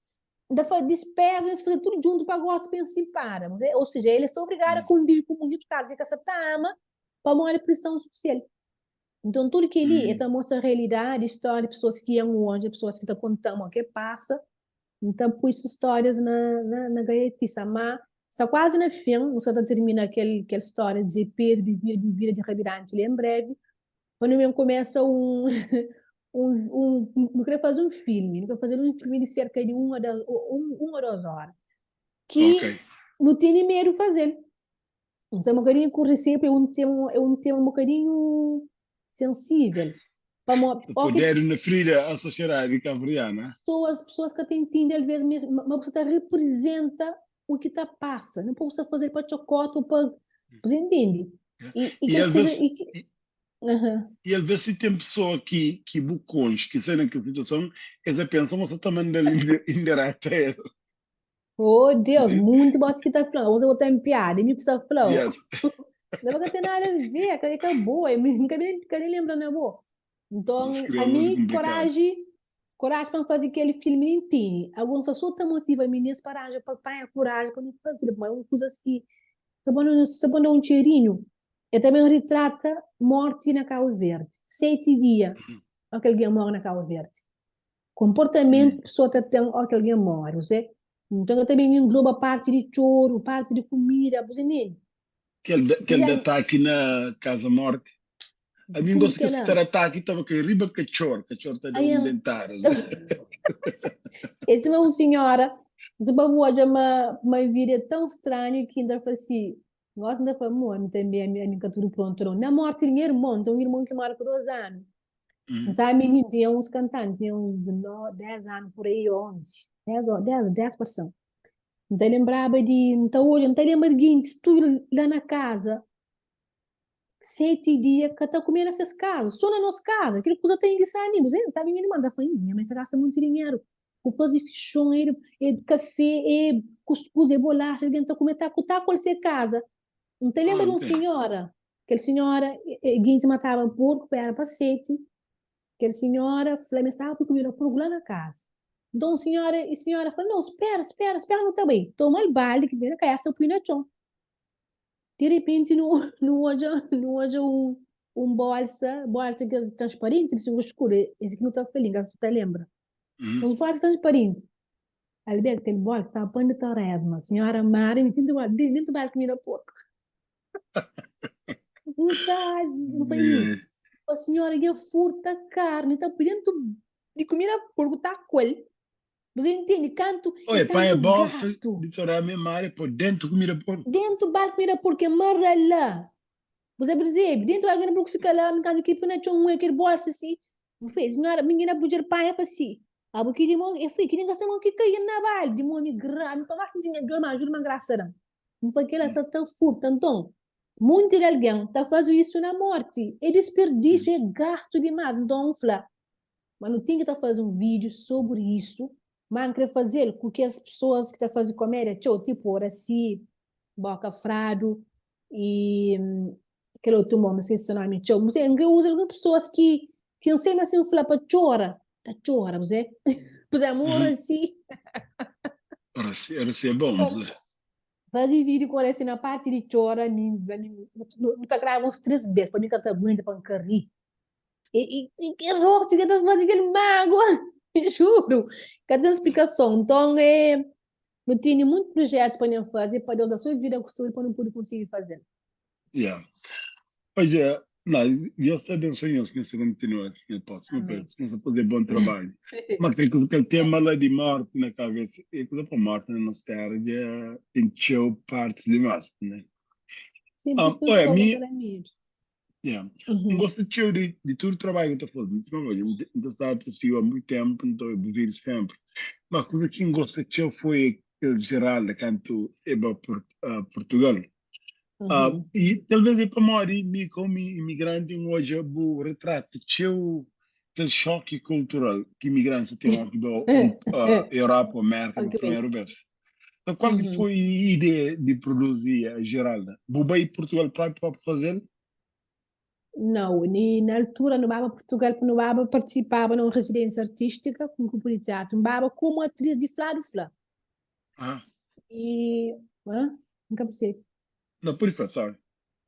da fa dispeza, nhos faze tudu djuntu pa gosi pa nhos sipara. Ou seja, el sta obrigadu a konvive ku munti otu kaza ki ka sa ta ama pamodi prison susial. Nton tudu kel-li e ta mostra realidadi, stória di pesoas ki N odja, pesoas ki ta konta-m o ke pasa. N ta pui se stórias na na na gaiatisa. Má sta kuazi na fin, nu sta ta tirmina kel kel stória di Zé Pedru, di vida di vida di Rabidanti li en brevi, pa nu ben kumesa un un un nu kre faze un filmi, nu kre faze un filmi di serka di un a dos un un a dos óra, ki nu tene medu faze-l. N sta un bokadinhu ku reseiu pa é un tema é un tema un bokadinhu sensível pamo O óki poder na frida a sosiedadi kabriana. Pesoas pesoas ka ta intende alvês mesmu ma bu sta ta riprizenta u ki ta pasa não pa bu sta faze-l pa txokota ou pa bu sta intende i i I kel kuza alvês i ki aham. i alvês si ten pesoa ki ki bu konxe ki sta na kel situason es ta pensa ma bu sta ta manda-l indireta a el. Oh Deus, munti bos ki ta fla, usa bo ten piada, e mi ku sa fla-u. Yes. Não ka ten nada a ver, ka ka bo, e mi ka nem ka nem lembra na bo. Nton, Escreve a música mi complicado. coragem, coragem pa fazer aquele filme nem tene. Alguns só ta motiva meninas pa arranja pa panha coragem pa não fazer, mas é uma coisa assim, só pa não só pa dar um cheirinho. E também retrata morte na Cabo Verde. 7 dia, aquele alguém morre na Cabo Verde. Konportamentu ki pesoa ta ten óki algen móre, José. Nton, el ta ben engloba parti di txoru, parti di kumida, bu ntende? Kel kel da ataki na kaza morti. Ami N Tudu gosta kes ki kela. ta da ataki ta ba kai riba katxor, katxor ta da un dentada. É sima un sinhora, N ta bu odja ma ma vida é tãu stranhu ki N ta fla si, gosi N ta fla, Amor, ami tanbe ami ami N ka tudu prontu nau. Na morti di nha irmon, N ten un irmon ki mora ku dos anu. N sabe mininu tinha uns kantanti, tinha uns 10 anu por aí, 11, 10, 10, 10 parsan. N ta lembraba di, N ta odja, N ta lembra di gentis tudu la na kaza, 7 dia ka ta kume na ses kaza, so na nos kaza, kel kuza ta ingisa mi, bu sabe, minha irmã ta fla, nha mãe sa gasta monti dinheru, ku faze fixon, é é kafé, é kuskus, é bolaxa, algen ta kume, ta ta ku el se kaza. N ta lembra di un sinhora Kel sinhora, ginti mataba porku pa era pa seti, kel sinhora fla ma e staba pa kumida porku la na kaza. Nton sinhora, e sinhora fla, no, spera, spera, spera nu ta bai. Toma-l baldi ki na kaesa pui na txon. Di repenti nu nu odja nu odja un un bolsa, bolsa kes transparenti di sinku skuru, es ki nu ta fla li, nka ta lembra. Un bolsa transparenti. Alberto, kel bolsa staba pan di toresma. Sinhora mara mi tinta dentu baldi kumida porku. N fla, n fla mi, pa senhora dja furta karni, ta pui dentu di kumida porku ta kuel. Você entende? Kantu é Oi, panha tantu bolsa gastu. di torama e mare poi dentu kumida porku. Dentu bal kumida porku é mara la. Você percebe? Dentu bal kumida porku fika la, mi kantu ki pui na txon, un kel bolsa si. N fla, senhora, minina pudjer panha fa si. Abo ki di mon, e fla, ki di ngasa mon ki kai na baldi, mon mi grami, pa mas n tinha dor, ma juru ma ngrasa dan. N fla kel-la sa ta furta. Nton, munti di algen ta faze isu na morti. É disperdísiu, é gastu dimás. Nton, N fla ma nu ten ki ta faze un vídiu sobri isu, má N krê faze-l ku kes pesoas ki ta faze komédia txeu, tipu Oracy, Boka Fradu i kel otu irmon, N skese se nómi txeu. N krê uza algun pesoas ki ki N sai ma si N fla pa txora, ta txora, bu sabe? Pur izénplu, Oracy. Oracy, Oracy é bon, bu sabe? Faze vídeo ku Oracy na parti di txora, mi, mi, nu ta grava uns 3 bes, pa mi ka ta aguenta pa N ka ri. E, e, e ki rostu ki ta faze kel mágua, juro, ka ten splikason. Nton, é, nu tene muitos projetos pa nha faze, pa Deus da so vida ku saúde pa nu pode konsigi faze-l. Yeah. Odja, não, Deus te abençoe nhos que você continua assim, eu posso, não Amém. penso, você fazer bom trabalho. Mas tem que aquele tema lá de morte na cabeça, e coisa para morte na nossa terra já encheu partes demais, né? Sim, por Um, isso que eu olha, estou mi, com medo. yeah. N Uhum. gosto txeu di, di tudu trabalho que eu tô fazendo. Mas, olha, N ta ta sigo há muito tempo, então eu vi sempre. Mas coisa que eu gosto txeu foi aquele geral canto eba por, Portugal. Uhum. I talvez é pamodi mi komu imigranti N odja bu retrata txeu kel xoki kultural ki imigrantis ten óki ba Europa ô Merka pa Ok. primeru bês. Então kual ki Uhum. foi ideia di produzi a Geralda? Bu bai Portugal propi pa faze-l? Nau, ni na altura nu baba Portugal pa nu baba partisipaba na un residênsia artístika ku un grupu di teatru. N baba komu atris di Fladu Fla. Ah. E, hã? N ka persebi. Não, pode falar, sorry.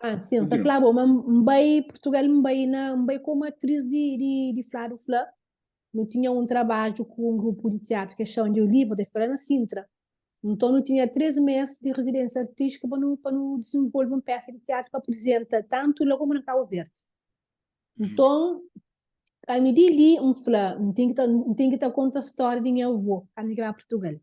Ah, sim, N ta Continua. flaba, ma N bai Portugal, N bai na, N bai komu atris di, di, di Fladu Fla. Nu tinha un trabadju ku un grupu di teatru ki es txoma di Oliva, ta fika la na Sintra. Nton nu tinha 3 mês di rezidênsia artístika pa nu pa nu dizenvolve un pésa di teatru pa aprizenta tantu la komu na Kabu Verdi. Nton, ami di li N fla, N ten ki ta N ten ki ta konta stória di nha avô kantu ki ba Purtugal.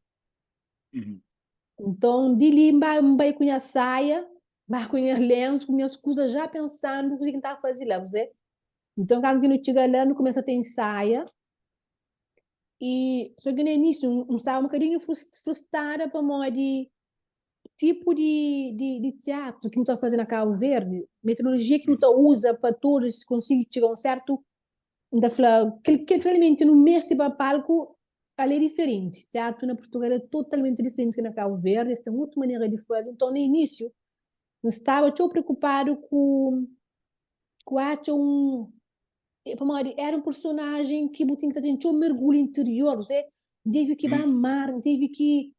Nton, di li N ba N bai ku nha saia, N ba ku nha lensu, ku nhas kuza já pensandu kuzê ki N ta faze la, bu Nton, kantu ki nu txiga la, nu kumesa ta insaia. I sô ki na inísiu N staba un bokadinhu frustrada pamodi tipu di di di tiatru ki nu ta faze na Kabu Verdi, metodolojia ki nu ta uza pa atoris konsigi txiga un sertu, N ta fla, kel ki realmenti nu meste pa palku, ali é diferenti. Tiatru na Purtugal é totalmenti diferenti ki na Kabu Verdi, es ten otu manera di faze. Nton, na inísiu, N staba txeu preokupadu ku ku atxa un pamodi era un personajen ki bu ten ki ta ten txeu mergulhu interior, bu sabe? N tevi ki ba mar, N tevi ki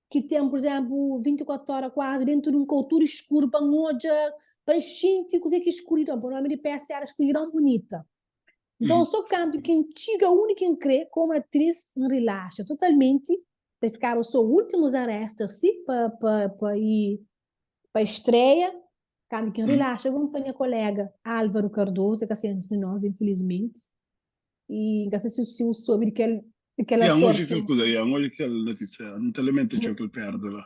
ki ten, pur izénplu, 24 óra kuazi déntu di un kau tudu iskuru pa N odja, pa N xinti kuzê ki é eskuridon, pamodi nómi di pésa éra Eskuridon Bunita. Nton, sô kantu ki N txiga undi ki N krê, komu atris, N rilaxa totalmenti, ta fikaba sô últimus arestas si pa pa pa i pa estreia, Kantu ki N rilaxa, N fla nha kolega Álvaro Cardoso, el ka sta entri nos, infilismenti, i N ka sta si si bu sobe di kel di kel Ya, N ator odja ki kel kuza, ya, N odja kel notísia, N ta lamenta txeu kel perda la.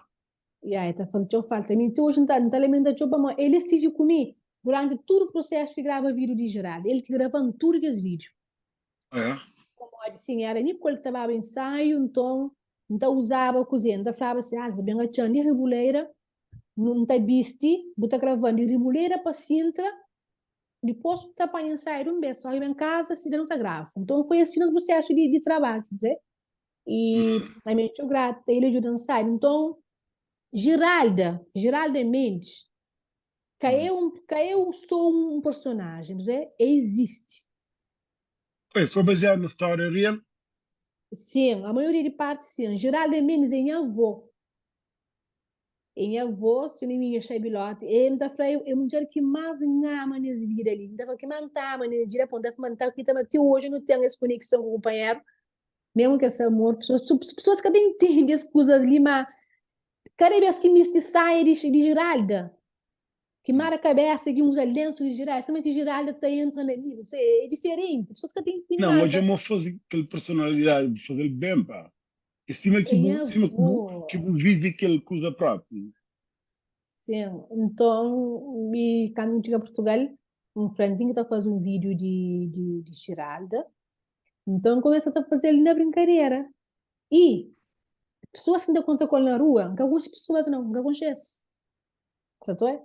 Ya, el ta faze txeu falta. Mi ti oji N ta N ta lamenta txeu pamodi el stive ku mi duranti tudu prusésu ki grava vídiu di Geraldo. El ki grava-m tudu kes vídiu. Ah, é? Pamodi, sin, éra mi ku el ki ta baba insaiu, nton N ta uzaba kuzê? N ta flaba si, Alva, ben atxa-m di Ribuleira, N ta bisti, bu ta grava-m di Ribuleira pa Sintra, dipôs bu ta panha insaiu di un bês, óki ben kaza, si da nu ta grava. Nton foi asi nos prusésu di di trabadju, kuzê? I ami é txeu grata, el djuda-m sabi. Nton, Giralda, Giralda Mendes, ka é un ka é sô un personájen, kuzê? É izisti. Oi, foi baseado na história real? Sim, a maioria de parte sim. Geraldo Mendes é nha avô. É nha avô, se não me engano, Xabilote. É, N ta fla, é mudjer ki más N ama nes vida li. N ta fla, ki más N ta ama nes vida, pô, N ta fla, N ta kridita ma ti oji nu ten es konekson ku kunpanheru, mesmu ki es amor, pesoas, pesoas ka ta intende es kuzas li, ma kada bes ki N bisti saia di, di Geralda, Ki mara kabesa ki uza lensu di Giralda, sima ki Giralda ta entra na mi, você é diferenti, pessoas ka ta intende Não, nada. odja mo faze kel personalidade, bu fazel bem pá. É sima ki É bu, nha sima ki bu, avô. ki bu vive kel kuza propi. Sim, nton, mi kandu N txiga Portugal, N fla N ten ki ta faze un vídiu di, di, di Giralda. Nton N kumesa ta faze-l na brinkadera. I pesoas ki N ta kontra ku el na rua, N ka konxe pesoas nau, N ka konxe-s. Sa tu é?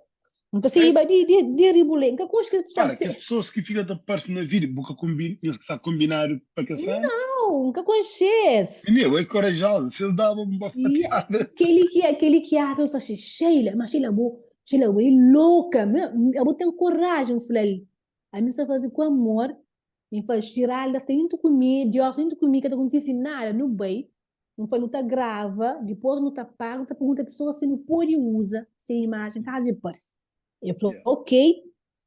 N ta saíba di, di, di ribulé. N ka konxe kes pessoal. Para, kes pessoas ki fika ta parse na vídeo, bu ka konbina, nhos ka sta kombinadu pa kes cenas? Não, N ka konxe-s. Menina, é corajosa, se es daba un E bafatada. keli ki keli ki abre, eu fala assim, Sheila, mas Sheila, bo, Sheila, bo é louca, meu, bo ten coragem, eu falei, a mim sa faze ku amor, N fala, Giralda sta indo ku mi, Dios sta indo ku mi, ka ta kontise nada, nu bai, Nu fla, nu ta grava, dipôs nu ta paga, nu ta pergunta pesoa si nu pode uza se imajen kazu el parse. El fla, ok.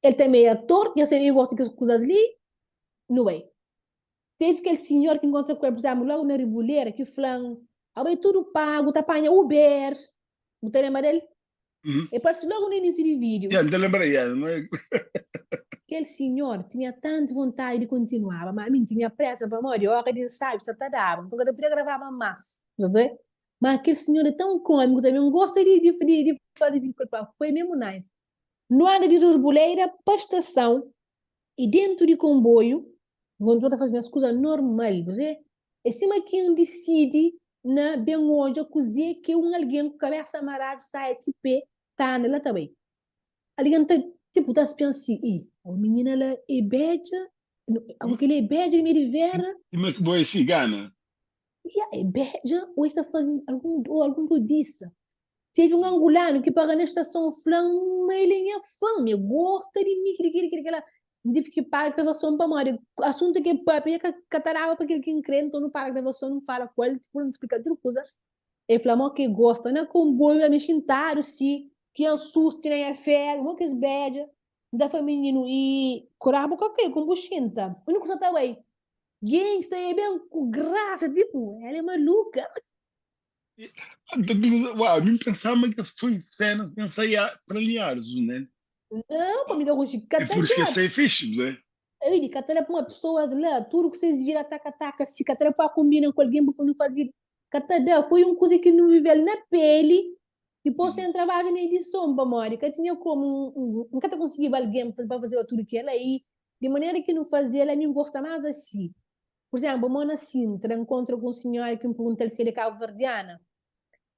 El tanbê é ator, dja sabe, el gosta di kes kuzas li, nu bai. Tevi kel sinhor ki N nkontra ku el, pur izénplu, lógu na Ribulera, ki fla-m, Abo é tudu pagu, ta panha Uber. Bu ta lenbra del? E parse logu na inísiu di vídiu. Ya, N ta lenbra, ya. Não é? Kel sinhor tinha tantu vontadi di kontinuaba, má ami N tinha présa pamodi óra di nsaiu sa ta daba, nton ka ta podia gravaba más. Ta vê? Má kel sinhor é tãu kómiku tanbê, N gosta di di di di faze vídiu ku el. Pa foi mésmu nice. Nu anda di Rurbuleira pa stasãu i déntu di konboiu, N kontinua ta faze nhas kuza normal. Kuzê? É sima ki N disidi na ben odja kuzê ki un algen ku kabésa maradu saia ti pé ta anda la ta bai. Algen ta tipu ta spia si, Ih, o minina la é bedja, o kel-li é bedja di mi di vera. Sima ki bo é sigana. Ya, é bedja o el sta faze algun o algun dodisa. Tevi un angulanu ki para na stason fla-m ma el é nha fan, ma el gosta di mi, kili, kili, kili, kila. N tive ki para gravason pamodi asuntu ki el papia ka ka ta daba pa kel ki N kre, nton nu para gravason, nu fala ku el, tipo, nu splika-l tudu kuza. El fla mo ki gosta na konboiu, ami xintadu si, ki N susti na nha feru, mo kes bedja. N ta fla mininu, i korabu ka kai ku bu xinta, undi ku sa ta bai? Gentis ta e ben ku grasa, tipo, ela é maluka. Uau, mi pensaba ma kes foi cenas planeadas, né? Não, pa mi ka konxi, ka É ta por isso que da. essa é fixe, né? Ei, di ka ta da pa uma pessoas la, tudo que vocês vira taca taca, si ka ta da pa combina com alguém pa não fazer, ka ta da. Foi um coisa que não viveu na pele, depois tem trabalho na edição, pamodi, ka tinha como, um, ka ta conseguiba alguém pa fazer tudo que ela aí, de maneira que não fazia ela, mim gosta mais assim. Por exemplo, mo na Sintra, encontra com um senhor que me pergunta se ele é cabo-verdiana.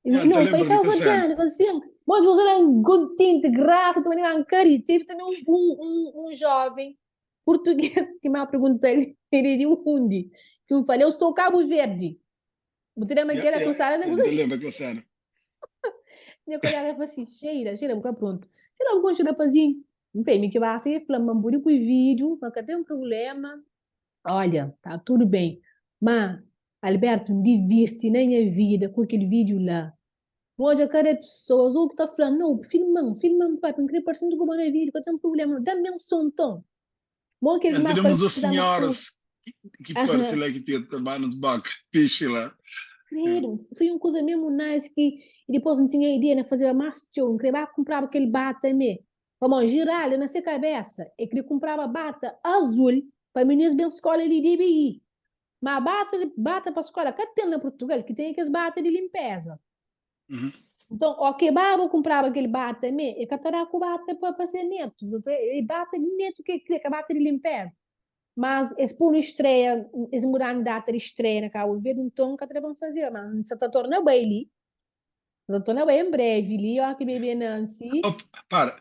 Yeah, Não, ta foi lembra di kel cena. cabo-verdiana, falei assim, mo Deus, ela é um contente, graça, também um cari. Teve também um jovem português que me perguntou, ele é de onde? Que eu falei, eu sou Cabo Verde. Você lembra que Yeah, era yeah, cruzada, né? yeah, ta lembra kel cena. Minha colega falou assim, cheira, cheira, boca pronto. Cheira algum rapazinho. Não sei, me que vai ser, falou, mas por vídeo, mas que tem um problema. Olha, tá tudo bem. Mas, Alberto, N divirti na nha vida ku kel vídiu la. N odja kada pesoas, otu ta fla, Nau, filma-m, filma-m papi, N kre parse ku bo na vídiu, ka ten prubléma nau, da-m benson nton. Mo kel Entra má tem fal uns precisaba ku. senhoras que parece Aham. lá que pia trabalho nos bancos, fixe lá. Yeah. Credo, foi un kuza mesmu nice ki i dipôs N tinha ideia na fazeba más txeu, N kre ba kunpraba kel bata mê. Pamodi Geralda na se kabésa e kre kunpraba bata azul pa minis ben skóla di DBI. Má bata bata pa skóla ka ten na Purtugal, ki ten é kes bata di linpéza. Nton, óki e baba kunpraba kel bata mê, e ka ta da ku bata pa se netu, é bata di netu ki e kre, ka bata di linpéza. Mas es pô-nu estreia, es muda-nu data di estreia na Kabu Verdi, nton ka ta da pa N fazeba, mas N sa ta torna bai li, N sa ta torna bai en brevi li, óki bebê nansi. Oh, para,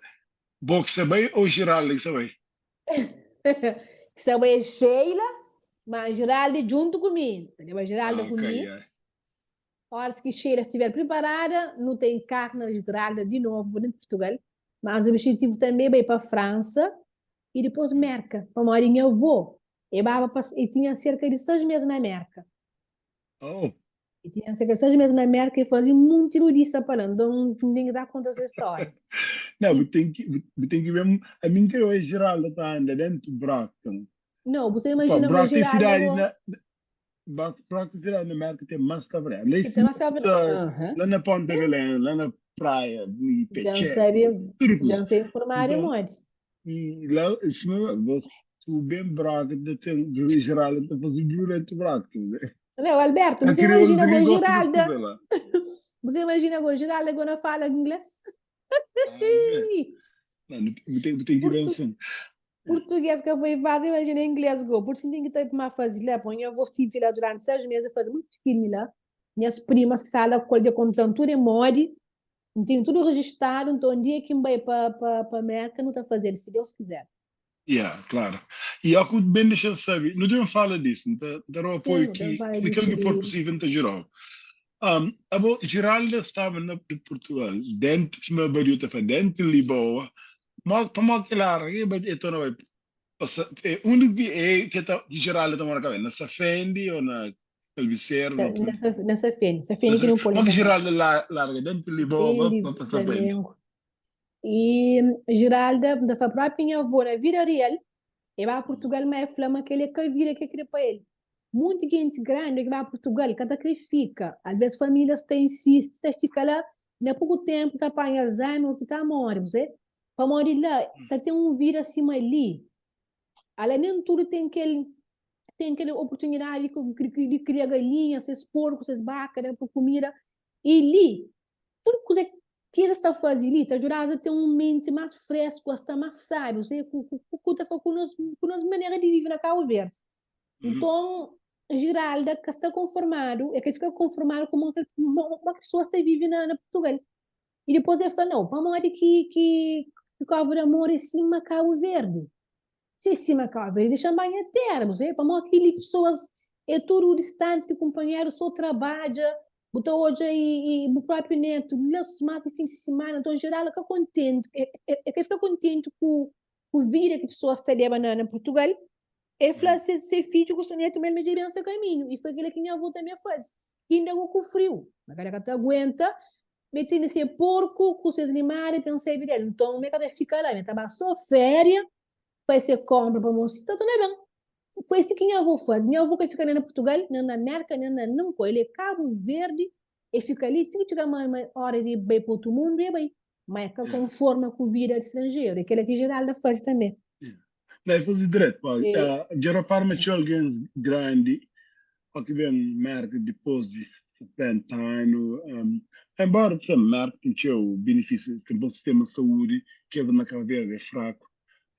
bo ki sa bai ou Geralda ki sa bai? Ki sa bai é Sheila, mas Geralda é djuntu ku mi, N ta leba Geralda Ah, ku ok, mi. yeah. Óras ki Sheila estiver priparada, nu ta enkarna Geralda di novu dentu Purtugal, mas objetivu tanbê é bai pa Fransa i dipôs Merka, pamodi nha avô e baba pa e tinha serka di 6 mês na Merka. Oh. E tinha serka di 6 mês na Merka e faze munti rudisa pa la, nton N ten ki da konta se stória. Não, I bu ten ki, bu ten ki ben, ami N kre oja Geralda ta anda dentu Brockton. Não, bu sa Pa, imajina go Brockton é Geralda sidadi go na, Brockton é sidadi na Merka tem mais cabré. Lá em ki ten cima más kabra. sta, Aham. lá na Ponta Sim. Galena, lá na praia, e Dja N Pacheco, sabe, tudo dja kuza. N sa informadu é Então, modi. e lá em cima, você, tu bem Brockton, tem, Geralda ta faze durante Brockton, né? Não, Alberto, A você crioulos imagina ali go gosta desse Geralda, coisa lá. você imagina go Geralda go na fala inglês? Ah, é. Não, não tem, tem que Portu pensar. Português ka foi fácil, imagina inglês go. Por isso que tem que ter mais fazer lá. Põe eu vou estive lá durante 6 meses a fazer muito filme lá. Minhas primas que estavam lá com ele contando tudo em modi. Tenho tudo registrado, então um dia que me vai para pa, pa América, não está fazendo, se Deus quiser. Yeah, claro. E ao que bem deixa saber, não tem fala disso, não tá o Sim, apoio não tem que, fala naquilo disso que for de. possível, não tá geral. A Geralda estava na de Portugal, dentro de uma bariuta para dentro de Lisboa, mas para mal que lá, e então não vai passa, é onde que é que tá que Geralda está morando na Safendi ou na Calviceiro, na Nessa fene, essa fene que não pode Mas que também. Geralda lá larga dentro de Lisboa Dende para para Safendi. Flamengo. E Geralda, da sua própria minha avó, na vida real, e vai a Portugal, mas é flama que ele é que a vida que quer para ele. Muita gente grande que vai a Portugal, cada que fica. Às vezes famílias têm insiste, tá fica lá, na pouco tempo tá apanha Alzheimer, que tá morre, você. Para morrer lá, tá tem um vida acima ali. Ela nem tudo tem aquela oportunidade de, de criar galinha, seus porcos, seus vacas, né, por comida. E ali, tudo coisa que eles estão fazendo ali, está ajudando a ter um mente mais fresco, a estar mais sábio, você, com, com, com, com, com nossa maneira de viver na Cabo Verde. Então, Geralda, que está conformado, é que fica conformado com uma pessoa que vive na Portugal. E depois ele fala, não, vamos ver que Cabo de Amor é cima Cabo Verde. Se cima Cabo Verde, deixa bem a terra, você, para aquele pessoas é tudo distante de companheiro, só trabalha, botou hoje e o próprio neto, lá mais fim de semana, então geral fica contente, é que fica contente com ku vida ki pesoas ta leba na Purtugal, el fla se se fidju ku se netu ma el meste ben se kaminhu. I foi kila ki nha avô tanbe faze. Inda ku ku friu, ma kela ka ta aguenta, me tene se porku ku ses limária pa N sebe del. Nton, me ka ta fika la, me ta ba so féria, faz se konpra pa mosi, ta torna ben. Foi si ki nha avô faze. Nha avô ka fika nen na Purtugal, nen na Mérka, nen na nunka. El é Kabu Verdi, el fika li ti ki txiga ma óra di bai pa otu mundu, el bai. Ma el ka konforma ku vida di stranjeru. É kela ki Geralda faze tanbê. Não, el faze dretu. Pa, dja repara ma txeu algen grandi pa ki ben Mérka dipôs di 70 anu, enbóra ta Mérka ten txeu benefísiu, es ten bon sistéma di saúdi, ki na Kabu Verdi é fraku,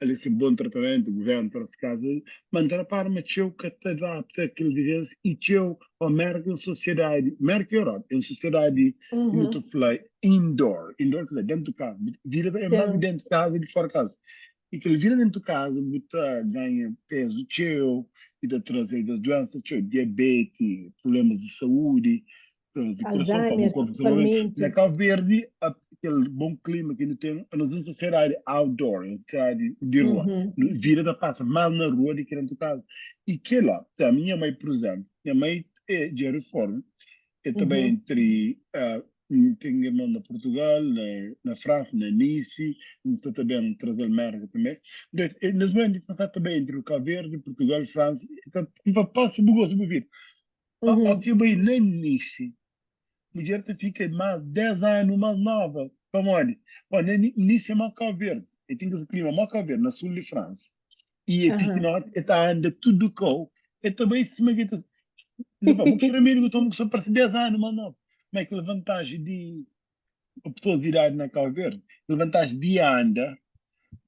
ali ten bon tratamentu, guvérnu ta da-s kaza, ma N ta repara ma txeu ka ta adapta kel vivénsia i txeu pa Mérka é un sosiedadi, Mérka i Europa é un sosiedadi ki nu ta fla indoor, indoor kre dentu kaza, vida é más di dentu kaza di ki fora kaza, i kel vida dentu kaza bu ta ganha pezu txeu i ta traze alves duensa txeu, diabeti, prublemas di saúdi, Problemas di kurason, pa bu Alzheimer, korpu principalmente. Na principalmente. Cabo Verde, aquele bom clima que não tem, a nossa sociedade outdoor, a sociedade de rua. Vida ta passa mais na rua do que dentro de casa. E que lá, tá, a minha mãe, por exemplo, minha mãe é de reforma, é também entre, tem irmão na Portugal, na França, na Nice, está também trazer América também. Então, nesse momento, está também entre o Cabo Verde, Portugal, França, então, passa, gosto de vida. Ó ki bai na Nice, mudjer ta fika más 10 anu más nova. Pamodi? Pó na Nice é mó Kau Verdi, el ten kes klima mó Kau Verdi, na sul di Fransa. I é pikinoti, el ta anda tudu kau, el ta bai sima ki el ta. N ta fla, bu ki remedi ku toma ku sta parse 10 anu más nova. Má kel vantaji di pa pesoas di idadi na Kau Verdi, kel vantaji di anda,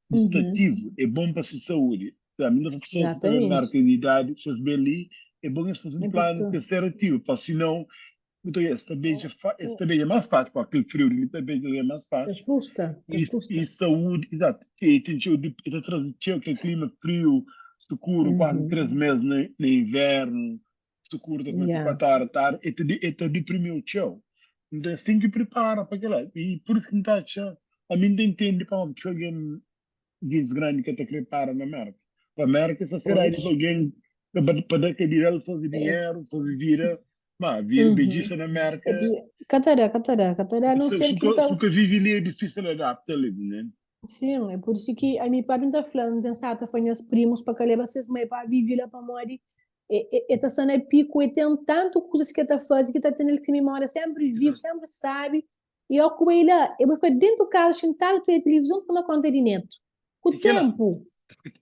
di sta ativu, é bon pa se saúdi. Sa, mi ta fla pesoas ki ta ben marka di idadi, si es ben li, é bon es faze un planu pa es ser ativu, pa sinau, bu ta es ta beja, es ta beja más fásil, pa kel friu li ta beja algen más fásil. I, i saúdi, izatu, e ten txeu, e ta traze txeu kel klima friu, sukuru, kuazi 3 mês na, na invernu, sukuru ta kumesa 4 ora tardi, e ta, e ta deprimiu txeu. Nton es ten ki pripara pa kila. I pur isu ki N ta atxa, ami N ta intende pamodi txeu algen Gentis grandi ka ta kre para na Merka. Pa Merka é sosiedadi pa algen pa da kabidal, faze dinheru, faze vida. Ma vida bedjisa na Merka. Ka ta da, ka ta da, ka ta da, a não ser ki ta. Su ka vive li é difisil adapta li, né? Sim, é por isu ki ami papi N ta fla, N ten sa ta fla nhas primus pa ka leba ses mai pa vive la pamodi e ta sta na piku, e ten tantu kuzas ki e ta faze ki ta tene-l ki mimória sempri vivu, sempri sabi. I ó ku bai la, e bu fika dentu kaza xintadu ta odja tilivizon ta toma konta di netu. Ku tenpu,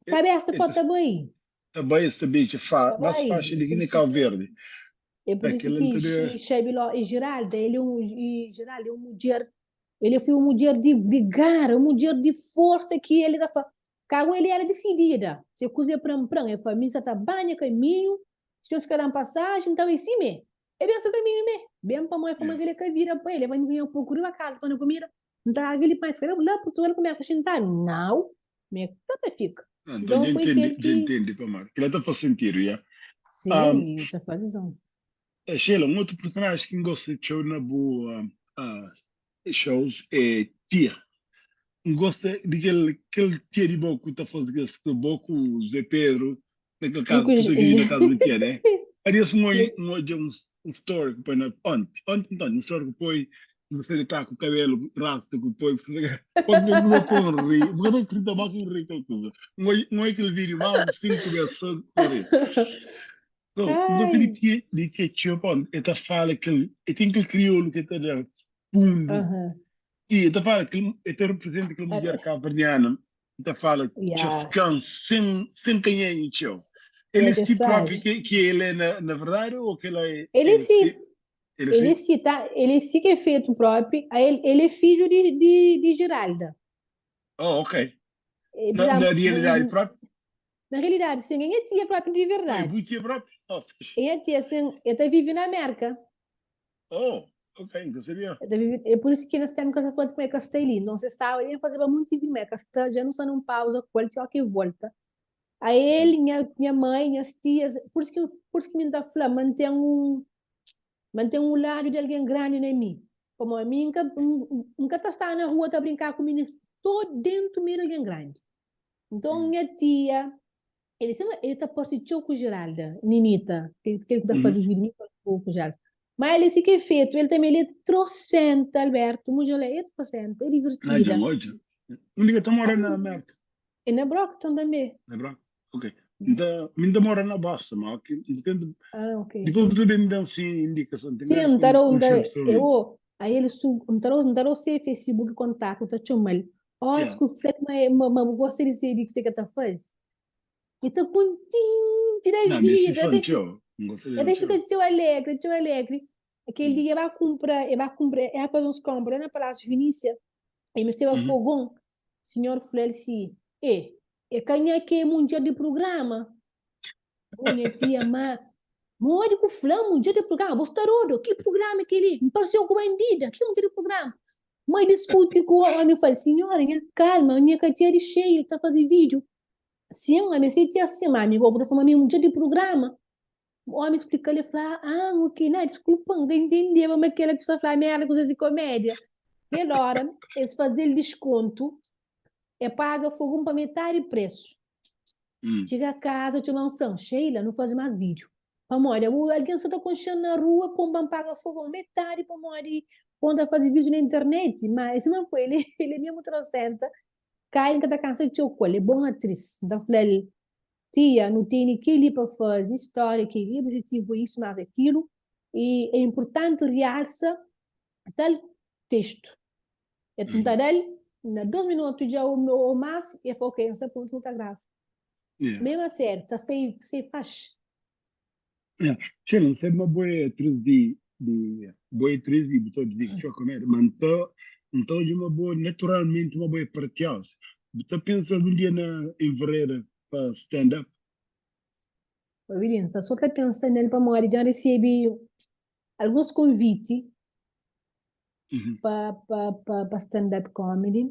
kabesa pode ta bai. Ta bai, es ta beja mas faxi di ki na Kau Verdi. É pur isu ki Xabi Ló e Geralda, el é un, e Geralda é un mudjer, el foi un mudjer di, di gara, un mudjer di forsa ki el ta fla, kagu el era disidida, se kuza é pran-pran, el fla, mi N sa ta banha kaminhu, si nhos ka da-m pasaji, N ta bai simé. E ben se kaminhu mé. Ben pamó e fla ma kel-li ka vira pa el. E fla, Nha pô riba kaza pa na kumida. N ta larga li pa e fla, La Purtugal kumé ka xintadu. Nau, mi ka ta fika. Ah, nton Nton dja foi ntende, kel dja ki. ntende pamodi. Kel-la ta faz sentidu, ya. Sim, Um, ta faze zon. Sheila, un otu personaji ki N gosta txeu na bu shows é tia. N gosta di kel kel tia di bo ku ta faze kes ku bo ku Zé Pedro na kel Mi kaza ku ku ta vive na kaza di tia né? Aliás N oi N odja un un story ku poi na onti onti nton un story ku poi você de tá ku kabelu rasta ku poi poi ku bu pon ri bu ka ta acredita ma ki N ri kel kuza N oi N oi kel video mas di 5 bes so pa ri. So N gosta di Ai. tia di tia txeu pon e ta fala kel e ten kel kriolu ki e ta da fundu. I e ta fala kel, e ta representa kel mudjer kabuverdiana ki ta fala txaskan sen sen kanhenhi txeu. El é si propi ki ki el é na na verdadi ou kela é El é é si. si? El é El é si? si, tá? El é si ki é fetu propi. A el el é fidju di di di Giralda. Oh, ok. E, por Na na exemplo, realidadi propi? na realidadi, sin, é nha tia propi di Oh, é verdadi. bu tia propi? Oh, fixe. É nha tia, sin, el ta vive na Merka. Oh, ok, N ka sabia. El ta vive, é pur isu ki nes ténpu ka sa pode kuma el ka sta li. Nton, se staba li, el fazeba monti di kuma el ka sta, dja nu sta nun pauza ku el ti óki el volta. A el, nha, nha mai, nhas tias, pur isu ki, pur isu ki mi N ta fla ma N ten un, ma N ten un ladu di algen grandi na mi. Pamodi mi N ka, N ka ta sta na rua ta brinka ku minis, so dentu mi di algen grandi. Nton, nha tia, el sima el ta parse txeu ku Jeralda, Ninita, kel kel ki ta faze vídiu mi ku ku Jeralda. Ma el é si ki é fetu, el tanbe el é trosenta, Alberto, mudjer la é trosenta, é Ah, dja divertida. N odja. Undi ki el ta mora na Mérka? É na Brockton tanbe. Na Brockton, ok. N ta, mi N ta mora na Boston, ma ok, N ta tenta, Ah, ok. dipôs bu ta ben da-m si indikason, ten Sim, gana N ta kon da-u, N ta, konxe pesoalmenti. eu, aí el su, N ta da-u, N ta da-u se Facebook kontaktu, ta txoma-l. Óras Yeah. ku fla ma, ma, ma bu gosta di sedi kuzê ki el ta faze, el ta kontenti da Não, mi é si vida, el fã ta, txeu. N gosta el del ta txeu. fika txeu alegri, txeu alegri. Kel dia el ba kunpra, el ba kunpra, el ba faze uns kónpra la na Palásiu Vinísia, el mesteba fogon. Sinhor fla-l si, E, é ka nha ki é mundjer di prugrama? Bo, nha tia, má modi ku fla mundjer di prugrama? Bo sta dodu? Ki prugrama é kel-li? N parse-u ku bandida? Ki mundjer di prugrama? Mai diskuti ku omi, fla-l, Sinhora, nha kalma, nha ka tia di xeiu, ta faze vídiu. Sin, ami si tia sin, má ami bo bu ta fla ma mi é mudjer di prugrama. Omi splika-l, el fla, Ah, ok, na, diskulpa, N ka intendeba ma kela ki bu sta fla mi éra kuzas di komédia. Kel óra, es faze-l diskontu, e paga fogun pa metadi presu. Txiga kaza, txoma-m, fla-m, Sheila, nu faze más vídiu. Pamodi abo algen sa ta konxe-m na rua pô-m pa N paga fogon metadi pamodi pô-m ta faze vídiu na internet. Má, é sima N fla, el é mesmu trosenta, Kai N ka ta kansa txeu ku el, é bon atris. N ta fla-l, Tia, nu tene kel-li pa faze, stória kel-li, obijetivu é isu más akilu, i é inpurtanti rialsa tal testu. N ta da-l na dos minutu dja ô más, e fla, ok, N sta prontu, nu ta grava. Mesmu a sériu, ta sai, ta sai faxi. Yeah. Sheila, N sabe ma bo é atriz di, di, bo é atriz i bu ta odja txeu komédia, ma N ta, N ta odja ma bo naturalmenti ma bo é partioza. Bu ta pensa algun dia na envereda pa stand up? William, N sta so ta pensa nel pamodi dja N resebe alguns konviti pa, pa, pa, pa stand up comedy,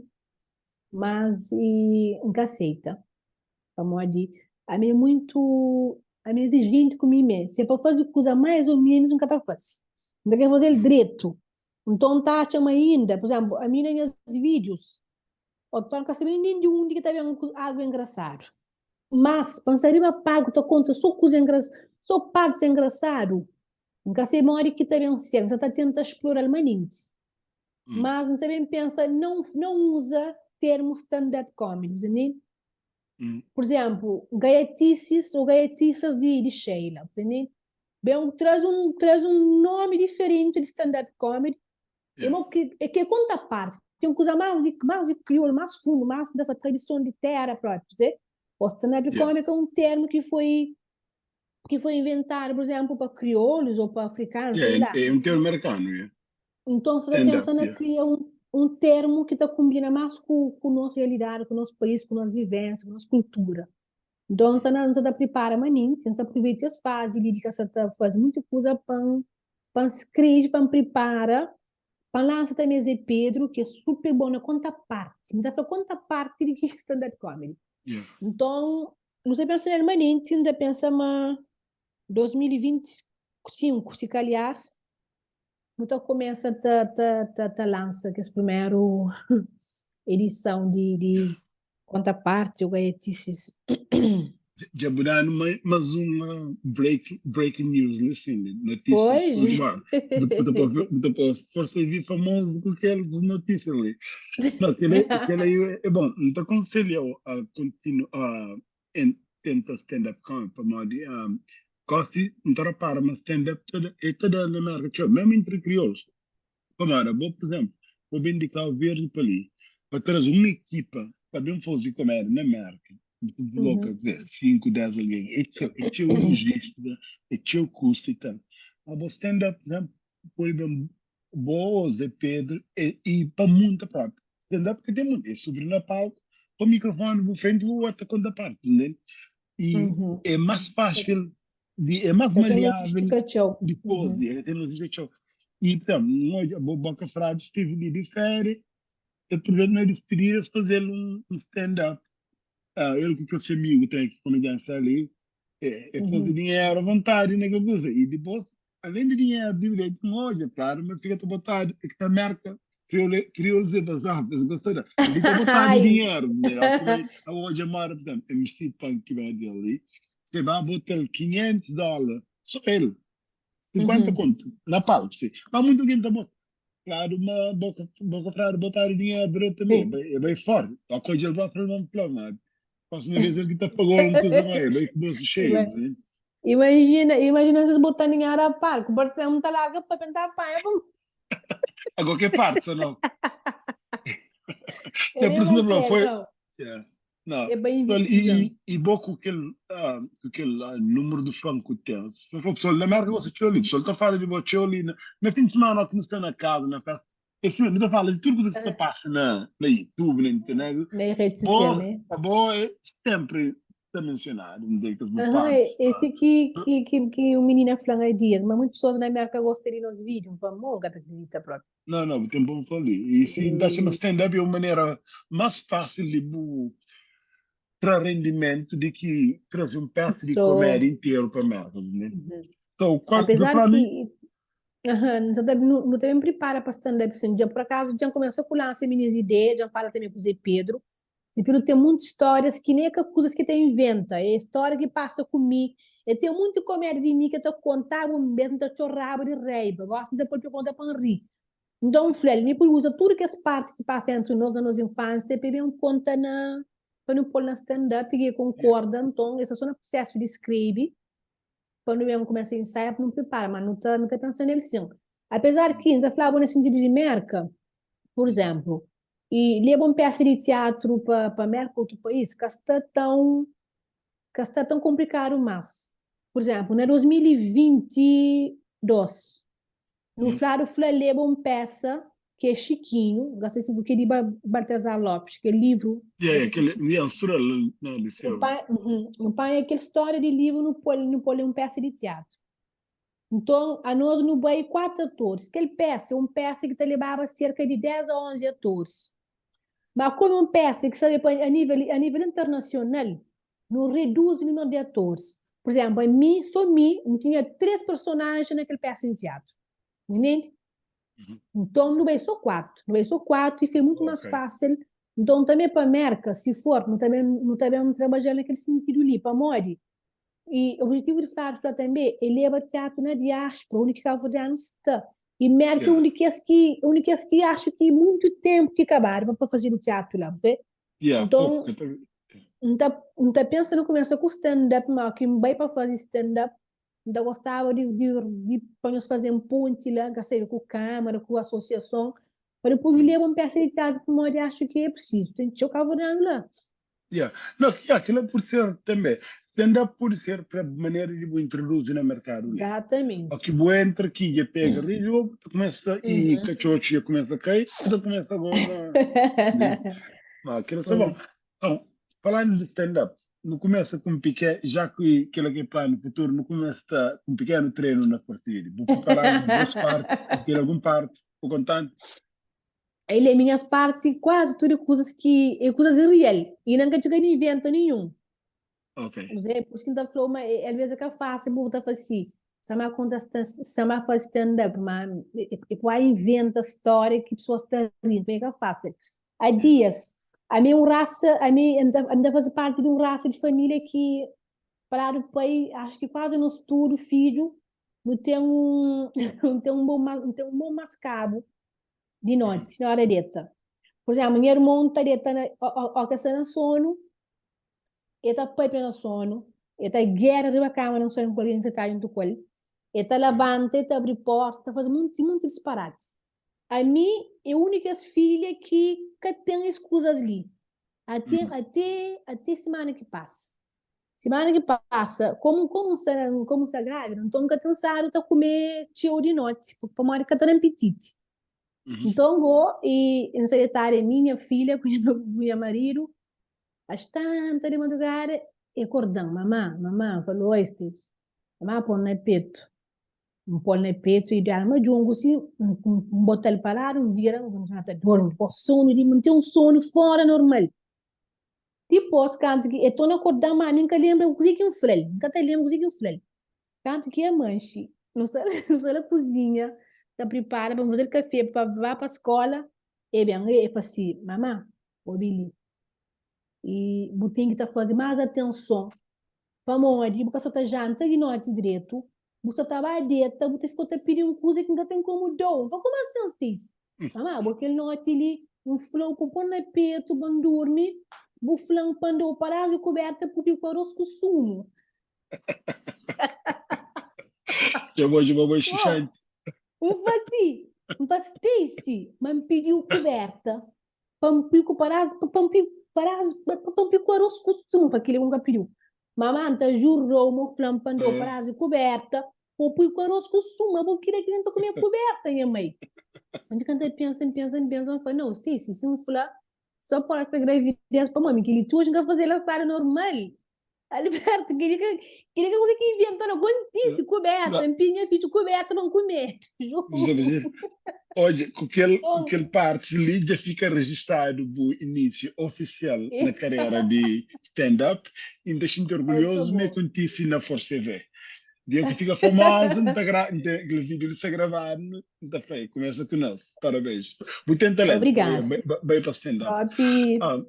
mas i N ka aseita. Pamodi ami é muitu, ami é exigenti ku mi mê. Si é pa faze kuza mais ou menos, N ka ta faze. N ta kre faze-l dretu. Nton N ta atxa ma inda, pur izénplu, ami na nhas vídius, oton N ka sabe nen di undi ki ta ben algu engrasadu. Mas, pa N sta riba palku ta konta so kuza engra-, so partis engrasadu, N ka sabe modi ki ta ben ser. N sa ta tenta splora-l manenti. Mas N sa ben pensa não não uza termu stand-up comedy, ntende? Pur izénplu, gaiatisis ô gaiatisas di di Sheila, ntende? Ben traze un traze un nómi diferenti di stand-up comedy, é mo ki é ke konta parti, ten kuza más di más di kriolu, más fundu, más da tradison di téra própi, ntende? Ô stand-up comedy ka un termu ki foi ki foi inventadu, pur izénplu, pa kriolus ô pa afrikanus, sei lá. É un termu merkanu, é. Nton, sa ta pensa na kria un termu ki ta konbina más ku ku nos realidadi, ku nos país, ku nos vivénsia, ku nos kultura. Nton, N sa na, N sa ta pripara manenti, N sa aproveita es fazi li di ka sa ta faze munti kuza pa N pa N skrebe, pa N pripara, pa N lansa tanbe Zé Pedro, ki é super bon na konta parti. N ta fla konta parti di ki stand-up comedy. Nton, nu sa pensa nel manenti, N ta pensa ma 2025, si kalhar, nu ta kumesa ta ta ta ta lansa kes primeru edison di di Konta Parti ô Gaiatices. Dja bu danu mas un break breaking news li sin, notísias Pois. última hora. Bu ta bu ta pô forsa di famozu ku kel notísia li. Não, kel kel aí é bom. N ta konselha-u a kontinua a tenta stand-up comedy pamodi gosi N ta rapara ma stand-up ta da e ta da na Merka txeu, mesmu entri kriolus. Pamodi abo, pur izénplu, bo ben di Kau Verdi pa li pa traze un ekipa pa ben faze komédia na Merka, bu ta desloka kuzê, 5, 10 algen, é txeu, é txeu lojistika, é txeu kustu i tal. Ma bo stand-up, pur izénplu, pode ben bo ô Zé Pedru e i pa munta propi. Stand-up ka ten munta, é subi na palku, poi mikrofoni bu frenti bu ota konta parti, ntende? I é más fásil di, é más Ka ten maleável lojistika txeu. dipôs di, ka ten lojistika txeu. I pur izénplu, N odja bo Boka Fradu stevi li di féria, el pruveta na dispidida es faze-l un stand-up. El ku kes se amigu ten ki komedianti sta li, e faze dinheru avontadi na kel kuza. I dipôs, alén di dinheru di bilheti, N odja, klaru, ma fika ta botadu, é ki na Merka. Kriolu, kriolu se bazar, es gosta da. Li ta botadu Ai. dinheru, né? Ó, que vai, a hoje mora, portanto, MC Punk que vai dele, você vai botar 500 dólares, só ele, 50 Uhum. conto, na palco, sim. Mas muito alguém tá botando. Claro, uma boca, boca frade botar dinheiro direto também, é bem forte. A coisa ele vai para o plano, mas próxima vez ele que tá pagou uma coisa mais, é bem com o bolso cheio, sim. Imagina, imagina vocês botando dinheiro a palco, pode ser um talaga para tentar apanhar. A qualquer parte, só não. É É, por mesmo a exemplo, sério, foi. não. Yeah. Não. É bem Então, investigação. e bom com aquele, com aquele número de fã que tem. Se for pessoal da América, você tinha ali. O pessoal está falando de você ali. Na fim de semana, que não está na casa, na festa. É assim, não está falando de tudo que está passa na YouTube, na internet. Na rede social, Bom, né? bom é sempre está mencionado, um daqueles Aham, partes. esse que o menino falou há dias, mas muitas pessoas na América gostam de nos vídeos, vamos, gata acredita próprio. Não, não, tem bom falar. E se dá chama stand-up é uma maneira mais fácil de trazer rendimento do que trazer um pedaço de So, comédia inteiro para a merda, né? uhum. Então, qual, do Apesar plano, que aham, não, não também prepara para stand-up, assim, já por acaso já começou com lança minhas ideias, já fala também com o Zé Pedro. Zé Pedro tem muitas histórias que nem é que coisas que te inventa, é história que passa comigo. Eu tenho muito comédia de mim que eu te contava mesmo, te chorava de raiva, gosto de depois contar para rir. Então, falei, me usa tudo que as partes que passam entre nós na nossa infância, para bem conta na, para não pôr na stand-up, e concorda, então, esse é só no processo de escrever, quando mesmo começa a ensaiar, não prepara, mas não está não tá pensando nele sim. Apesar que, ainda falava no sentido de merca, por exemplo, e leva uma peça de teatro para para merca, outro país, que está tão, que está tão complicado, mas, por exemplo, na 2022, no Flávio Flá leva uma peça que é Chiquinho, gostei assim, porque é de Baltazar Lopes, que é livro. Yeah, aquele, yeah, no liceu. O pai, uhum, o pai é aquela história de livro no pôr no pôr uma peça de teatro. Então, a nós no bai quatro atores. Aquele peça é uma peça que te levava cerca de 10 a 11 atores. Mas como é uma peça que sabe a nível internacional, não reduz o número de atores. Por exemplo, a mim, só mim, não tinha três personagens naquela peça de teatro. Entende? Então, não veio só quatro. Não veio só quatro e foi muito mais fácil. Então, também para a América, se for, não também não também não trabalhar naquele sentido ali, para Modi. E o objetivo de falar também é levar teatro na diáspora, onde que Cabo-Verdiano está. E América é onde que que onde que que acho que muito tempo que acabaram para fazer o teatro lá, você? Yeah, Então, pouco. não tá, não tá pensando começar com stand-up, mas que vai para fazer stand-up, não gostava de para nós fazer um ponte lá, que seja com câmara, com associação, para depois levar uma peça de teatro, como eu acho que é preciso. Tem que chocar lá. Yeah. Não, yeah, aquilo por ser também. Stand-up pode ser para maneira de vou introduzir no mercado. Né? Exatamente. Aqui vou entra aqui, já pega rio, começa e cachorro já começa a cair, então começa agora. Né? Mas aquilo é bom. Então, falando de stand-up, não começa com um pequeno, já que aquilo que é plano futuro, não começa com um pequeno treino na partida. Vou preparar duas partes, ter algum parte, vou contando. Ele é minhas partes, quase tudo coisas que é coisas de real e nunca cheguei a inventa nenhum. Por exemplo, por isso que então falou, mas às vezes é que eu faço, vou botar assim, sama conta sama faz stand-up, mas e pode inventa história que pessoas estão rindo, é que é fácil. Há dias, a minha raça, a minha ainda faz parte de uma raça de família que para o pai, acho que quase no tudo filho, não tem um, não tem um bom, não tem um bom mascabo de noite, na hora deta. Por exemplo, meu irmão está deta na, o, o, que está no sono, ele está pai no sono, ele está guerra riba cama, não sei com alguém que está junto com ele. Ele está levanta, ele está abre porta, está fazendo muito, muito disparate. A mim é a única filha que tem as coisas ali. Até, até semana que passa. Semana que passa, como está grávida, então nunca cansado tá comer tio de noite, porque para que tá apetite. Então vou e em secretária minha filha com meu marido, às tantas de madrugada, e acordam, mamã, mamã, falou, oi, mamã, põe no peito. Um põe no peito e dá uma jongo assim, um bota ele para lá, um vira, um dorme, pô, sono, de manter um sono fora normal. Depois, canto que eu estou na acordar, mas nunca lembro o que eu falei, nunca te lembro o que eu falei. Canto que a manche, não sei, não sei na cozinha, tá prepara para fazer café para vá para a escola. E ben, e fla si, Mamá, obi li, i bu ten ki ta faze más atenson, pamodi bu ka sta ta janta di noti dretu, bu sta ta ba deta, bu ta fika ta pidi un kuza ki N ka ten komu da-u. N fla, Kuma asin, Stacy? Mamá, bo kel noti li, N fla-u pa bu pô-m na petu pa N durmi, bu fla-m pa N da-u padás di kubérta pa bu pidi ku arôs ku sumu. Dja bo, dja bo bai xuxanti. N fla si, N fla Stacy, ma N pidi-u kubérta pa N pui ku padás, pa N pui padás, pa N pui ku arôs ku sumu, pa kel-li ku N ka pidi-u. Mama, N ta jura-u ma bu fla-m pa N da-u padás di kubérta pa bu pui ku arôs ku sumu, ma bo kre ki N ta kume kubérta, nha mai. N fika N ta pensa, N pensa, N pensa, N fla, nau, Stacy, si N fla, só pode ser gravidez pamodi kel-li ti oji N ka faze-l asadu normal. Alberto, kel-li ka, kel-li ka kuza ki inventa, no. Kontise, kubérta, N pidi nha fidju kubérta pa N kume. Juru. Odja, ku kel, ku kel parti li dja fika rejistadu bu inísiu ofisial na karera di stand-up i N ta xinti orgulhozu ma e kontise na Force TV. Dia ku fika famoza, N ta gra, N ta, kel vídiu li sta gravadu, N ta fla, e kumesa ku nos. Parabéns. Bu ten talentu, Obrigadu. bai, bai pa stand-up. Propi. Ah,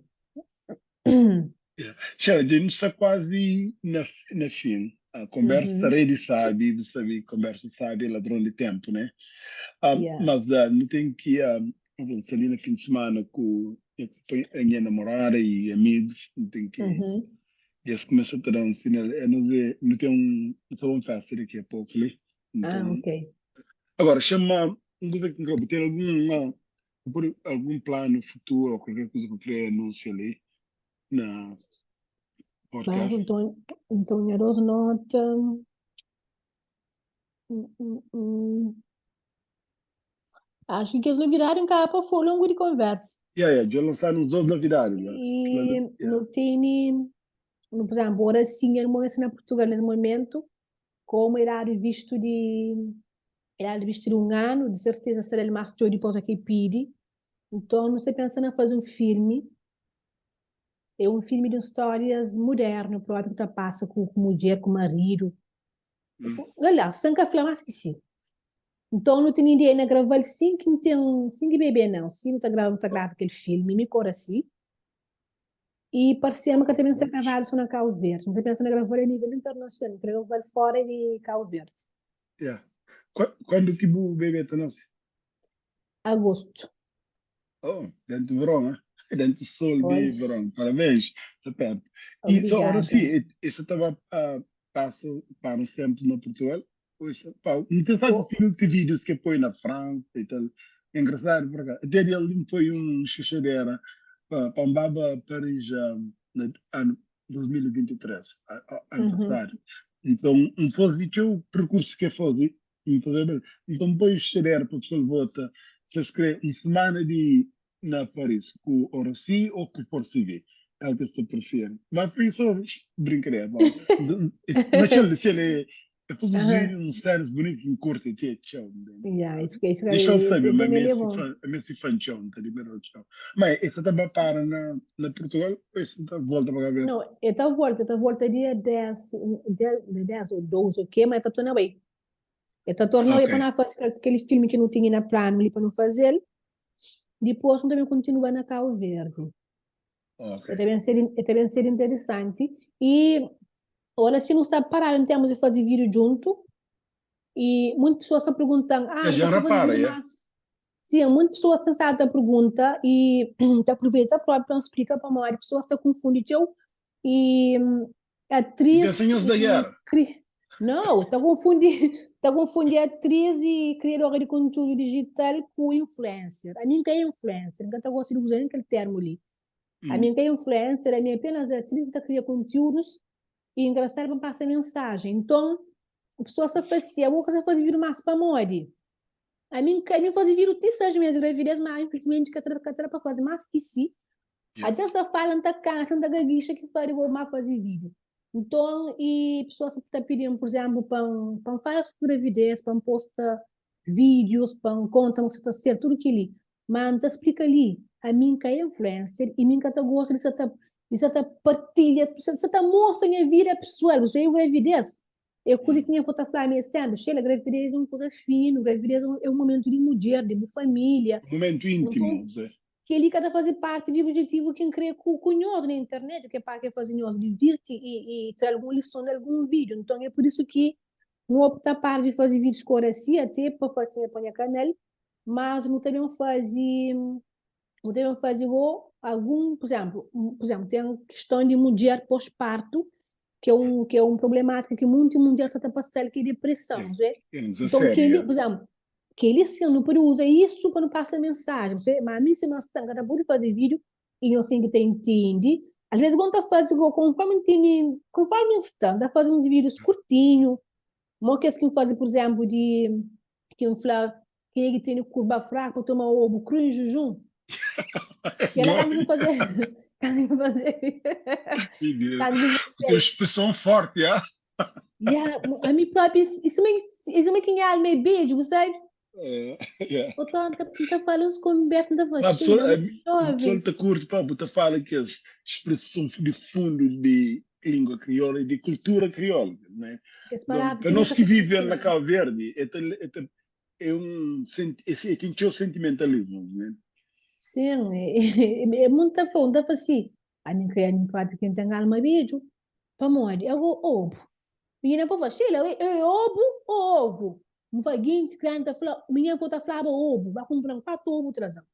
Xera, dja nu sta kuazi na na fin. Ah, konbersa Uhum. rei di sabi, bu sabi, konbersa sabi é ladron di ténpu, né? Ah, Yeah. mas ah, nu ten ki ah, nu sta li na fin di simana ku nha kumpanhe- nha namorada i amigus, nu ten ki Uhum. dja es kumesa ta da un sinal. É, nos é, nu ten un, nu ta ba un festa daqui a pouco li. Ah, Nton, ok. agora, xama un kuza ki N kre, bu ten algun ah, Bu pode algun planu futuru ou kualker kuza ku kre anunsia li na Mas podcast? nton, nton nha dos nota. Hum, hum, hum. Acho que kes novidadi N kaba pa fo longu di konversa. Yeah, yeah, dja lansadu uns dos novidadi la. E Yeah. nu tene, no, por exemplo, ora sim, el mora na Portugal nesse momento, como ele era visto de El al bisti di un anu, di serteza sta da-l más txeu dipôs ki el pidi. Nton, nu sta pensa na faze un filmi. É un filmi di un stórias mudérnu própi ki ta pasa ku ku mudjer, ku maridu. Olha, sen ka fla más ki si. Nton, nu tene ideia na grava-l sin ki N ten, sin ki bebé nansi, nu ta grava, nu ta grava kel filmi, mi ku Oracy. I parse-m ka ta ben ser gravadu so na Cabo Verde. Nu sta pensa na grava-l a nível internasional, nu kre grava-l fora di Cabo Verde. Yeah. Kuandu ki bu bebé ta nase? Agostu. Oh, dentu veron, eh? Dentu sol di Pois. veron. Parabéns, sta pertu. I so, ora Obrigada. si, e sa ta ba uh, pasa para uns tempos na Portugal? Ou sa, pa, N pensa Oh. ki ti vídeos que põe na França e tal. É engraçado por acaso. Até ele põe um xuxadera pa, pa andava Paris um, na ano 2023, ano Uhum. passado. Então, um fazer que o percurso que fazer, um fazer, então põe o xuxadera para o pessoal vota, se escreve uma semana de na Paris, com Oracy ou com Force É o que você prefere. Mas foi só brincadeira. Bom. Mas ele, ele é, é todos os Aham. vídeos, uns séries bonitos, um curte, tchê, tchau. Yeah, e fica, e fica, Deixa eu e, saber, e mas também é Messi bom. fã, Messi fã tchau, tá liberou tchau. Mas esse também para na, na Portugal, ou esse tá volta para cá ver? Não, eu tá volta, tá volta dia 10, 10, 10 ou 12, ok, mas tá torna bem. Eu tá torna bem Ok. para não fazer aquele filme que não tinha na plano ali para não fazer. Dipôs, nu ta ben kontinua na Cabo Verde. Ok. É ta ben ser, é ta ben ser interesanti. I ora si nu sta paradu em termos di faze vídeo djuntu, i monti pessoas ta pergunta-m, ah, É, nu já ka sta faze repara, vídeo é. más. Sim, monti pessoas ten stadu ta pergunta i N ta aproveita própi pa N splika pamodi pessoas ta konfundi txeu i N pensa atriz nhos da i géra. kri Nau, ta konfundi ta konfundi atriz i kriadora di kontiúdu dijital ku influencer. Ami N ka é influencer, N ka ta gosta di uza nen kel termu li. Ami N ka é influencer, ami é apenas atriz ki ta kria kontiúdus i engrasadu pa N pasa mensajen. Nton, pesoas ta fla si, abo ka sa faze vídiu más pamodi? Ami N ka, ami N faze vídiu ti 6 mês di gravidez, má infilismenti ka ta ka ta da pa faze más ki si. Até N sa fala, N ta kansa, N ta gagixa ki fla di bo má faze vídiu. Nton, i pesoas ta pidi-m, pur izénplu, pa N, pa N fala sobri gravidez, pa N posta vídius, pa N konta ma ku sa ta ser, tudu kel-li. Má N ta splika li, ami N ka é influencer i mi N ka ta gosta di sa ta, di sa ta partilha, sa ta mostra nha vida pesoal, bu sabe, gravidez. É kuza ki nha avó ta fla mi sénpri, Sheila, gravidez é un kuza finu, gravidez é un momentu di mudjer, di bu família. Un momentu íntimu, Zé. Kel-li ka ta faze párti di obijetivu ki N krê ku nhos na internet, ki é pa ke faze nhos divirti i tra algun lison di algun vídiu. Nton, é pur isu ki N opta para di faze vídius ku Oracy, até pa faze pa nha kanal, mas nu ta ben faze Nu ta ben faze go algun, pur izénplu, pur izénplu, ten kiston di mudjer pós-partu, ki é un, ki é un problemátika ki munti mudjer sa ta pasa-l, ki é depreson, é. Nton, kel-li, pur izénplu, kel-li sin, nu pode uza isu pa nu pasa mensajen, percebe? Ma ami sima sta, N ka ta pode faze vídiu i nhos ten ki ta intende. Alvês go N ta faze go konformi N tene, konformi N sta, N ta faze uns vídius kurtinhu, mo kes ki N faze, pur izénplu, di ki N fla Kenha ki tene kurba fraku toma obu kru en jujun. Kela kantu ki faze, kantu ki faze, kantu ki faze. Tem expressão forte, ah? Yeah, ami próprio, isso me, isso me que minha alma é beijo, bu sabe? É, yeah. Então, tá, tá fala uns conversa, tá fala, Mas pessoal, a pessoa tá curte, pá, tá fala que as expressão de fundo de língua crioula e de cultura crioula, né? Então, para nós que vivem na Cabo Verde, é, é, é un é ten txeu sentimentalismu, né? Sin, é munta fla, un ta fla si, ami N kre ami propi ki N ten alma bedju, pamodi ago obu. Minina pa fla, Sheila, é obu ou ovu? N fla, gintis grandi ta fla, minha avó ta flaba obu, ba kunpra-m 4 obu traze-m.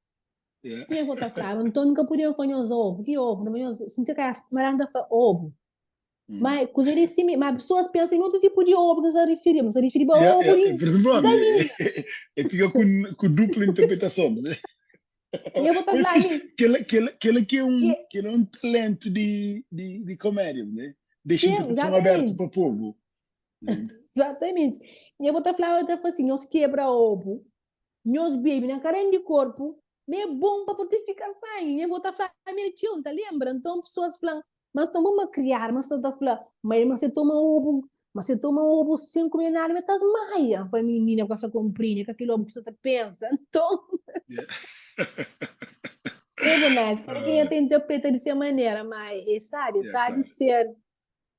Yeah. Minha avó ta flaba, nton N ka podia fla nhos ovu, ki ovu? N ta fla nhos, si N ta ma ta fla obu. Ma kuza di simi, ma pessoas pensa em outro tipo de ovo que sa referi, mas sa referi ba Yeah, ovo yeah, di é, por exemplo, galinha. é, é, fica com dupla interpretação. Né? E eu vou ta Mas fla fixe, ali, que ela que é um, que que ela é um talento de comédia, né? Deixa a sim, interpretação aberta exatamente, para o povo. Né? exatamente. E eu vou ta fla, eu ta fala assim, nós quebra ovo, Nhos bebe na karenti di korpu, ma é bon pa fortifika sangi. Nha avó ta flaba mi é txeu, N ta lenbra. Nton, pesoas fla-m, Ma sta bon ma kriadu, ma sta ta fla, ma el ma se toma obu, ma se toma obu sen kume nada, ma el ta smaia. N fla, Minina, bu ka sta konprende, é ka kel obu ki bu sta ta pensa. Nton, é bon, mas kada kenha ta interpreta di se manera, ma é sabi, é Yeah, sabi claro. ser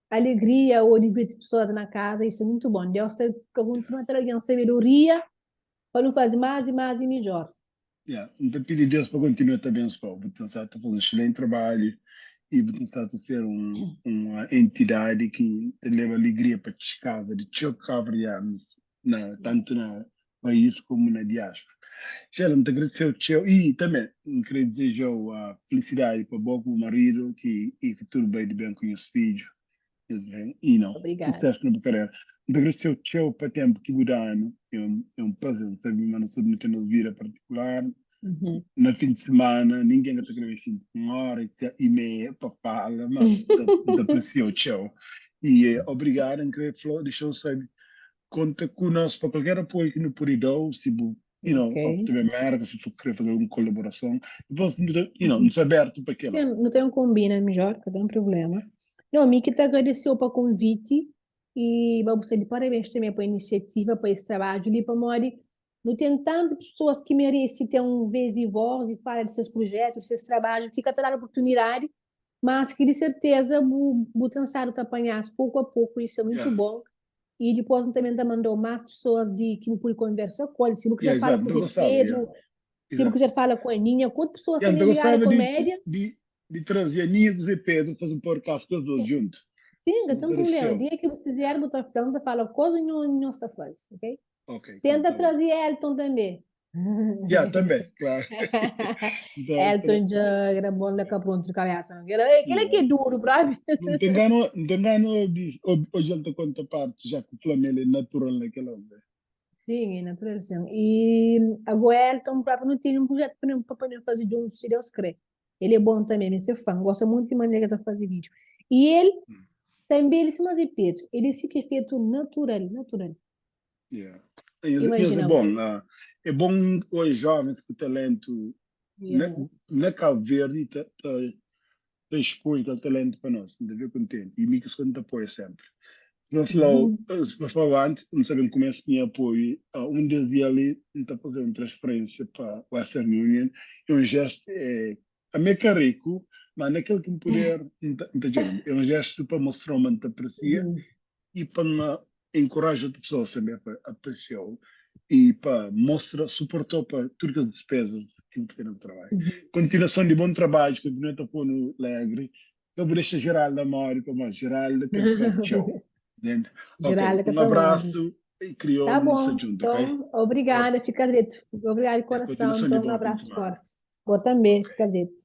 alegria ô divirti pesoas na kaza, isu é muitu bon. Deus ta kontinua ta da algen sabedoria Pa nu faze más i más i midjór. Yeah, N ta pidi Deus pa kontinua ta abensua-u. Bu ten stadu ta faze un excelenti trabadju i bu ten stadu ta ser un un entidadi ki ta leba alegria pa kaza di txeu kabuverdianus na tantu na país komu na diáspora. Sheila, N ta agradese-u txeu i tanbe N kre dizeja-u felisidadi pa bo ku bu maridu ki i ki tudu bai di ben ku nhos fidju. E não, Obrigado. sucesso na bu carreira. N ta agradeceu txeu pa tempo ki bu danu. É um prazer sabe ma nos tudo nu ten nos vida particular. Na fim de semana, ninguém ka ta kre xinti uma hora e meia pa fala, mas N ta apreciau txeu. E obrigado, N kre fla, deixa-u sabe, konta ku nos pa qualquer apoio ki nu pode dau, si bu Ok. ou ta ben Merka, si bu kre fazer un kolaborason, dipôs nu sta abertu pa kila. Sim, nu ten kombina midjor, ka ten problema. Não, mi ki ta agradeceu pa konviti e ba bu sta di parabéns também pa inisiativa, pa es trabadju li, pamodi nu ten tantu pessoas ki merece ten un vez di voz e fala di ses projetu, di ses trabadju, ki ka ta dadu oportunidadi, mas ki di serteza bu bu ten stadu ta panhas poku a poku, isso é muito bom. E dipôs N também ta mandau más pessoas di ki bu pode konversa ku el, si bu Yeah, quiser fala exato, ku N ta Zé gostaba, yeah. Pedro, si bu Exato. quiser fala ku Aninha, ku otu pessoas Yeah, N ta também ligadu a gostaba di, komédia. di, di traze Aninha ku Zé Pedro, faze un podcast ku es dôs djuntu. Sim, ka N ten ta problema. resebe. Dia ki bu quiser, bu ta fla, N ta fala koza nho nho sta faze, ok? Ok, Tenta tá bom. traze Elton também. Yeah, também, claro. Então, Elton dja grabou la ka pronto de cabeça. Não. Aquela, aquela que é duro, próprio. Não tem gano, não tem gano hoje ele te conta parte, já que o Flamengo é natural naquela hora. Sim, é natural, sim. E agora Elton próprio não tem um projeto para poder fazer juntos, se Deus querer. Ele é bom também, é seu fã, gosta muito de maneira que tá fazer vídeo. E ele também, ele se mas é Pedro, ele sim que é feito natural, natural. Yeah. Mas é Imagina. bom, é bom os jovens com talento na Cabo Verde ta expõe aquele talento para nós, não deve contente. E mim que se te apoia sempre. Se não falou, se não falou antes, não sabem como é que tinha apoio, um desde dia ali, não está fazer uma transferência para Western Union, é um gesto, é, a meio rico, mas naquele que me puder, não tá, é um gesto para mostrar uma te aprecia e para Enkoraja otu pesoas tanbê pa apresia-u i pa mostra, suporta-u pa tudu kes dispezas ki bu ten na bu trabadju. Kontinuason di bon trabadju, kontinua ta pô-nu alegri. Ka bu dexa Geralda móre, pamodi Geralda ten fé txeu. Entende? Ok, Geralda ka un ta móre. abrasu i Tá kriolu nu sta bon, djuntu, ok? nton, obrigada, fika dretu. Obrigada di Ya, korason, kontinuason di nton, un bon fin di abrasu simana. fórti. Bo tanbê, Ok. fika dretu.